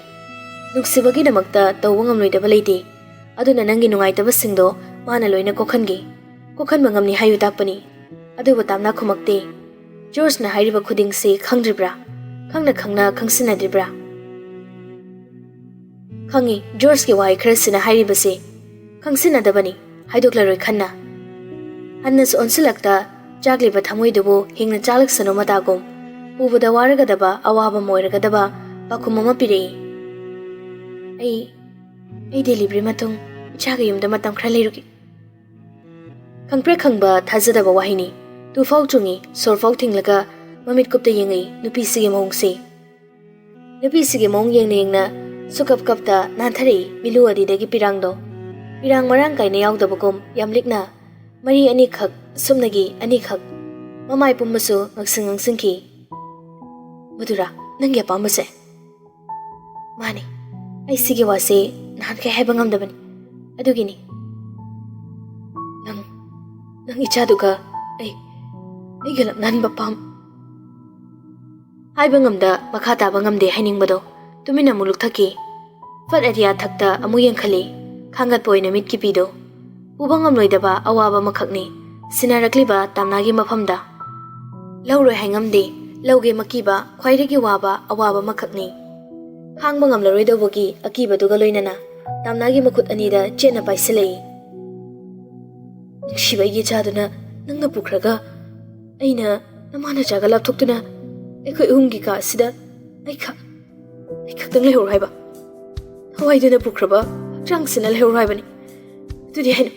ꯅꯨꯡꯁꯤꯕꯒꯤꯗꯃꯛꯇ ꯇꯧꯕ ꯉꯝꯂꯣꯏꯗꯕ ꯂꯩꯇꯦ꯫ ꯑꯗꯨꯅ ꯅꯪꯒꯤ ꯅꯨꯡꯉꯥꯏꯇꯕꯁꯤꯡꯗꯣ ꯃꯥꯅ ꯂꯣꯏꯅ ꯀꯣꯛꯍꯟꯒꯦ꯫ ꯀꯣꯛꯍꯟꯕ ꯉꯝꯅꯤ ꯍꯥꯏꯌꯨ ꯇꯥꯛꯄꯅꯤ꯫ ꯑꯗꯨꯕꯨ ꯇꯥꯝꯅꯥ ꯈꯨꯝꯃꯛꯇꯦ꯫ ꯖꯣꯔꯖꯅ ꯍꯥꯏꯔꯤꯕ ꯈꯨꯗꯤꯡꯁꯤ ꯈꯪꯗ꯭ꯔꯤꯕ꯭ꯔꯥ? ꯈꯪꯅ ꯈꯪꯅ ꯈꯪꯁꯤꯟꯅꯗ꯭ꯔꯤꯕ꯭ꯔꯥ? ꯈꯪꯉꯤ, ꯖꯣꯔꯖꯀꯤ ꯋꯥꯍꯩ ꯈꯔꯁꯤꯅ ꯍꯥꯏꯔꯤꯕꯁꯤ ꯈꯪꯁꯤꯟꯅꯗꯕꯅꯤ, ꯍꯥꯏꯗꯣꯛꯂꯔꯣꯏ ꯈꯟꯅ꯫ ꯍꯟꯅꯁꯨ ꯑꯣꯟꯁꯤꯜꯂꯛꯇ ꯆꯥꯛꯂꯤꯕ ꯊꯃꯣꯏꯗꯨꯕꯨ ꯍꯤꯡꯅ ꯆꯥꯛꯂꯛꯁꯅꯨ ꯃꯇꯥꯒꯨꯝ ꯄꯨꯕꯗ ꯋꯥꯔꯒꯗꯕ ꯑꯋꯥꯕ ꯑꯃ ꯑꯣꯏꯔꯒꯗꯕ ꯄꯥꯎꯈꯨꯝ ꯑꯃ ꯄꯤꯔꯛꯏ꯫ ꯑꯩ, ꯑꯩ ꯗꯦꯂꯤꯚꯔꯤ ꯃꯇꯨꯡ ꯏꯆꯥꯒ ꯌꯨꯝꯗ ꯃꯇꯝ ꯈꯔ ꯂꯩꯔꯨꯒꯦ꯫ ꯈꯪꯄ꯭ꯔꯦꯛ ꯈꯪꯕ ꯊꯥꯖꯗꯕ ꯋꯥꯍꯩꯅꯤ꯫ ꯇꯨꯐꯥꯎ ꯆꯨꯡꯉꯤ, ꯁꯣꯔꯐꯥꯎ ꯊꯤꯡꯂꯒ ꯃꯃꯤꯠ ꯀꯨꯞꯇ ꯌꯦꯡꯉꯛꯏ ꯅꯨꯄꯤꯁꯤꯒꯤ ꯃꯑꯣꯡꯁꯤ꯫ ꯅꯨꯄꯤꯁꯤꯒꯤ ꯃꯑꯣꯡ ꯌꯦꯡꯅ ꯌꯦꯡꯅ ꯁꯨꯀꯞ ꯀꯞꯇ ꯅꯥꯟꯊꯔꯛꯏ ꯃꯤꯂꯨ ꯑꯗꯤꯗꯒꯤ ꯄꯤꯔꯥꯡꯗꯣ꯫ ꯄꯤꯔꯥꯡ ꯃꯔꯥꯡ ꯀꯥꯏꯅ ꯌꯥꯎꯗꯕꯒꯨꯝ ꯌꯥꯝ ꯂꯤꯛꯅ ꯃꯔꯤ ꯑꯅꯤꯈꯛ, ꯁꯨꯞꯅꯒꯤ ꯑꯅꯤꯈꯛ꯫ ꯃꯃꯥꯏ ꯄꯨꯝꯕꯁꯨ ꯉꯛꯁꯤꯡ ꯉꯛꯁꯤꯡꯈꯤ꯫ "ꯃꯗꯨꯔꯥ ꯅꯪꯒꯤ ꯑꯄꯥꯝꯕꯁꯦ?" "ꯃꯥꯅꯤ, ꯑꯩ ꯁꯤꯒꯤ ꯋꯥꯁꯦ ꯅꯍꯥꯟꯈꯩ ꯍꯥꯏꯕ ꯉꯝꯗꯕꯅꯤ꯫ ꯑꯗꯨꯒꯤꯅꯤ꯫ ꯅꯪ, ꯅꯪ ꯏꯆꯥꯗꯨꯒ ꯑꯩ, ꯑꯩꯒ ꯂꯛꯅꯍꯟꯕ ꯄꯥꯝ-" ꯍꯥꯏꯕ ꯉꯝꯗ ꯃꯈꯥ ꯇꯥꯕ ꯉꯝꯗꯦ ꯍꯥꯏꯅꯤꯡꯕꯗꯣ ꯇꯨꯃꯤꯟꯅ ꯑꯃꯨꯛ ꯂꯨꯞꯊꯈꯤ꯫ ꯐꯠ ꯑꯇꯤꯌꯥ ꯊꯛꯇ ꯑꯃꯨꯛ ꯌꯦꯡꯈꯠꯂꯤ꯫ ꯈꯥꯡꯒꯠꯄ ꯑꯣꯏꯅ ꯃꯤꯠꯀꯤ ꯄꯤꯗꯣ꯫ ꯄꯨꯕ ꯉꯝꯂꯣꯏꯗꯕ ꯑꯋꯥꯕ ꯑꯃꯈꯛꯅꯤ ꯁꯤꯟꯅꯔꯛꯂꯤꯕ ꯇꯥꯝꯅꯥꯒꯤ ꯃꯐꯝꯗ꯫ ꯂꯧꯔꯣꯏ ꯍꯥꯏꯉꯝꯗꯦ꯫ ꯂꯧꯒꯦ ꯃꯀꯤꯕ ꯈ꯭ꯋꯥꯏꯗꯒꯤ ꯋꯥꯕ ꯑꯋꯥꯕ ꯑꯃꯈꯛꯅꯤ꯫ ꯈꯥꯡꯕ ꯉꯝꯂꯔꯣꯏꯗꯧꯕꯒꯤ ꯑꯀꯤꯕꯗꯨꯒ ꯂꯣꯏꯅꯅ ꯇꯥꯝꯅꯥꯒꯤ ꯃꯈꯨꯠ ꯑꯅꯤꯗ ꯆꯦꯠꯅ ꯄꯥꯏꯁꯤꯜꯂꯛꯏ꯫ "ꯅꯨꯡꯁꯤꯕ ꯑꯩꯒꯤ ꯏꯆꯥꯗꯨꯅ ꯅꯪꯅ ꯄꯨꯈ꯭ꯔꯒ ꯑꯩꯅ ꯅꯃꯥ ꯅꯆꯥꯒ ꯂꯥꯞꯊꯣꯛꯇꯨꯅ ꯑꯩꯈꯣꯏ ꯑꯍꯨꯝꯒꯤ ꯀꯥ ꯑꯁꯤꯗ ꯑꯩꯈꯛ ꯑꯩ ꯈꯛꯇꯪ ꯂꯩꯍꯧꯔꯣ ꯍꯥꯏꯕ? ꯊꯋꯥꯏꯗꯨꯅ ꯄꯨꯈ꯭ꯔꯕ ꯍꯛꯆꯥꯡꯁꯤꯅ ꯂꯩꯍꯧꯔꯣ ꯍꯥꯏꯕꯅꯤ꯫ ꯑꯗꯨꯗꯤ ꯍꯥꯏꯅꯨ,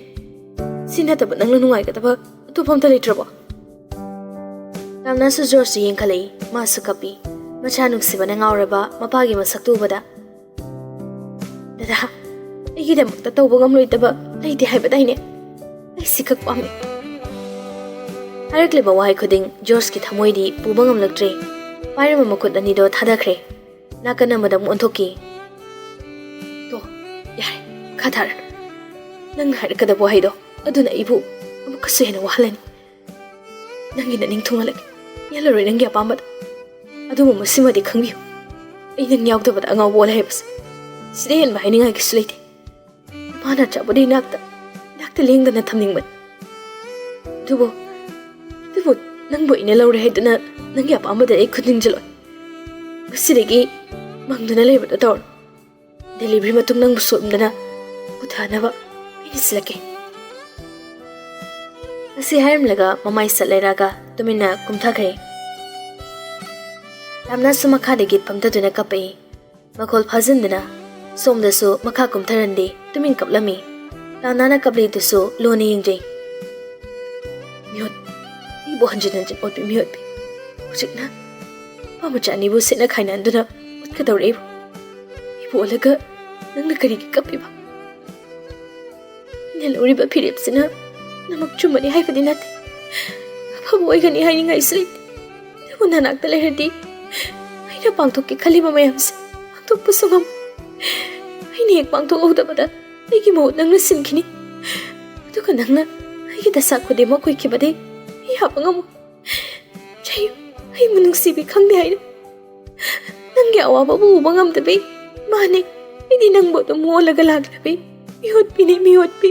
ꯁꯤ ꯅꯠꯇꯕ ꯅꯪꯅ ꯅꯨꯡꯉꯥꯏꯒꯗꯕ ꯑꯇꯣꯞꯄ ꯑꯝꯇ ꯂꯩꯇ꯭ꯔꯕꯣ?" ꯇꯥꯝꯅꯥꯁꯨ ꯖꯣꯔꯖꯇ ꯌꯦꯡꯈꯠꯂꯛꯏ꯫ ꯃꯥꯁꯨ ꯀꯞꯄꯤ꯫ ꯃꯆꯥ ꯅꯨꯡꯁꯤꯕꯅ ꯉꯥꯎꯔꯕ ꯃꯄꯥꯒꯤ ꯃꯁꯛꯇꯨ ꯎꯕꯗ, "ꯗꯗꯥ, ꯑꯩꯒꯤꯗꯃꯛꯇ ꯇꯧꯕ ꯉꯝꯂꯣꯏꯗꯕ ꯂꯩꯇꯦ ꯍꯥꯏꯕꯗꯥꯏꯅꯦ? ꯑꯩ ꯁꯤꯈꯛ ꯄꯥꯝꯃꯤ꯫" ꯍꯥꯏꯔꯛꯂꯤꯕ ꯋꯥꯍꯩ ꯈꯨꯗꯤꯡ ꯖꯣꯔꯖꯀꯤ ꯊꯃꯣꯏꯗꯤ ꯄꯨꯕ ꯉꯝꯂꯛꯇ꯭ꯔꯦ꯫ ꯄꯥꯏꯔꯝꯕ ꯃꯈꯨꯠ ꯑꯅꯤꯗꯣ ꯊꯥꯗꯈ꯭ꯔꯦ꯫ ꯅꯥꯀꯟ ꯑꯃꯗ ꯑꯃꯨꯛ ꯑꯣꯟꯊꯣꯛꯈꯤ꯫ "ꯇꯣ, ꯌꯥꯔꯦ, ꯃꯈꯥ ꯊꯥꯔꯅꯨ꯫ ꯅꯪꯅ ꯍꯥꯏꯔꯛꯀꯗꯕ ꯋꯥꯍꯩꯗꯣ ꯑꯗꯨꯅ ꯑꯩꯕꯨ ꯑꯃꯨꯛꯀꯁꯨ ꯍꯦꯟꯅ ꯋꯥꯍꯜꯂꯅꯤ꯫ ꯅꯪꯒꯤ ꯅꯅꯤꯡ ꯊꯨꯡꯍꯜꯂꯒꯦ꯫ ꯌꯦꯜꯂꯔꯣꯏ ꯅꯪꯒꯤ ꯑꯄꯥꯝꯕꯗ꯫ ꯑꯗꯨꯕꯨ ꯃꯁꯤꯃꯗꯤ ꯈꯪꯕꯤꯌꯨ, ꯑꯩ ꯅꯪ ꯌꯥꯎꯗꯕꯗ ꯑꯉꯥꯎꯕ ꯑꯣꯜꯂꯦ ꯍꯥꯏꯕꯁꯦ꯫ ꯁꯤꯗ ꯍꯦꯟꯕ ꯍꯥꯏꯅꯤꯡꯉꯥꯏ ꯀꯩꯁꯨ ꯂꯩꯇꯦ꯫ ꯃꯥꯅ ꯆꯥꯕꯗꯤ ꯏꯅꯥꯛꯇ, ꯏꯅꯥꯛꯇ ꯂꯦꯡꯗꯅ ꯊꯝꯅꯤꯡꯕꯅꯤ꯫ ꯑꯗꯨꯕꯨ, ꯑꯗꯨꯕꯨ ꯅꯪꯕꯨ ꯑꯩꯅ ꯂꯧꯔꯦ ꯍꯥꯏꯗꯨꯅ ꯅꯪꯒꯤ ꯑꯄꯥꯝꯕꯗ ꯑꯩ ꯈꯨꯠ ꯊꯤꯡꯖꯤꯜꯂꯣꯏ꯫ ꯉꯁꯤꯗꯒꯤ ꯃꯪꯗꯨꯅ ꯂꯩꯕꯗꯣ ꯇꯧꯔꯣ꯫ ꯗꯦꯂꯤꯚꯔꯤ ꯃꯇꯨꯡ ꯅꯪꯕꯨ ꯁꯣꯝꯗꯅ ꯄꯨꯊꯅꯕ ꯑꯩꯅ ꯁꯤꯜꯂꯛꯀꯦ꯫" ꯑꯁꯤ ꯍꯥꯏꯔꯝꯂꯒ ꯃꯃꯥꯏ ꯁꯠ ꯂꯩꯔꯛꯑꯒ ꯇꯨꯃꯤꯟꯅ ꯀꯨꯝꯊꯈ꯭ꯔꯦ꯫ ꯇꯥꯝꯅꯥꯁꯨ ꯃꯈꯥꯗꯒꯤ ꯐꯝꯊꯗꯨꯅ ꯀꯞꯄꯛꯏ꯫ ꯃꯈꯣꯜ ꯐꯥꯖꯤꯟꯗꯨꯅ ꯁꯣꯝꯗꯁꯨ ꯃꯈꯥ ꯀꯨꯝꯊꯔꯝꯗꯦ, ꯇꯨꯃꯤꯟ ꯀꯞꯂꯝꯃꯤ꯫ ꯇꯥꯝꯅꯥꯅ ꯀꯞꯂꯤꯗꯨꯁꯨ ꯂꯨꯅ ꯌꯦꯡꯖꯩ꯫ "ꯃꯤꯑꯣꯠ, ꯑꯩꯕꯨ ꯍꯟꯖꯤꯟ ꯍꯟꯖꯤꯟ ꯑꯣꯠꯄꯤ ꯃꯤꯑꯣꯠꯄꯤ꯫ ꯍꯧꯖꯤꯛꯅ ꯅꯨꯄꯥ ꯃꯆꯥ ꯑꯅꯤꯕꯨ ꯁꯦꯠꯅ ꯈꯥꯏꯅꯍꯟꯗꯨꯅ ꯎꯠꯀꯗꯧꯔꯛꯏꯕ꯫ ꯑꯩꯕꯨ ꯑꯣꯜꯂꯒ ꯅꯪꯅ ꯀꯔꯤꯒꯤ ꯀꯞꯄꯤꯕ? ꯑꯩꯅ ꯂꯧꯔꯤꯕ ꯐꯤꯔꯦꯞꯁꯤꯅ ꯅꯃꯛ ꯆꯨꯝꯕꯅꯤ ꯍꯥꯏꯕꯗꯤ ꯅꯠꯇꯦ, ꯑꯐꯕ ꯑꯣꯏꯒꯅꯤ ꯍꯥꯏꯅꯤꯡꯉꯥꯏꯁꯨ ꯂꯩꯇꯦ꯫ ꯑꯗꯨꯕꯨ ꯅꯅꯥꯛꯇ ꯂꯩꯔꯗꯤ ꯑꯩꯅ ꯄꯥꯡꯊꯣꯛꯀꯦ ꯈꯜꯂꯤꯕ ꯃꯌꯥꯝꯁꯦ ꯄꯥꯡꯊꯣꯛꯄꯁꯨ ꯉꯝꯃꯣꯏ꯫ ꯑꯩꯅ ꯍꯦꯛ ꯄꯥꯡꯊꯣꯛꯍꯧꯗꯕꯗ ꯑꯩꯒꯤ ꯃꯍꯨꯠ ꯅꯪꯅ ꯁꯤꯟꯈꯤꯅꯤ꯫ ꯑꯗꯨꯒ ꯅꯪꯅ ꯑꯩꯒꯤ ꯗꯁꯥ ꯈꯨꯗꯤꯡꯃꯛ ꯑꯣꯏꯈꯤꯕꯗꯤ ꯑꯩ ꯌꯥꯕ ꯉꯝꯃꯣꯏ꯫ ꯆꯩꯌꯨ, ꯑꯩꯕꯨ ꯅꯨꯡꯁꯤꯕꯤ ꯈꯪꯗꯦ ꯍꯥꯏꯅ ꯅꯪꯒꯤ ꯑꯋꯥꯕꯕꯨ ꯎꯕ ꯉꯝꯗꯕꯤ꯫ ꯃꯥꯅꯤ, ꯑꯩꯗꯤ ꯅꯪꯕꯨ ꯑꯗꯨꯝ ꯑꯣꯜꯂꯒ ꯂꯥꯛꯂꯕꯤ ꯃꯤꯑꯣꯠꯄꯤꯅꯤ, ꯃꯤꯑꯣꯠꯄꯤ꯫"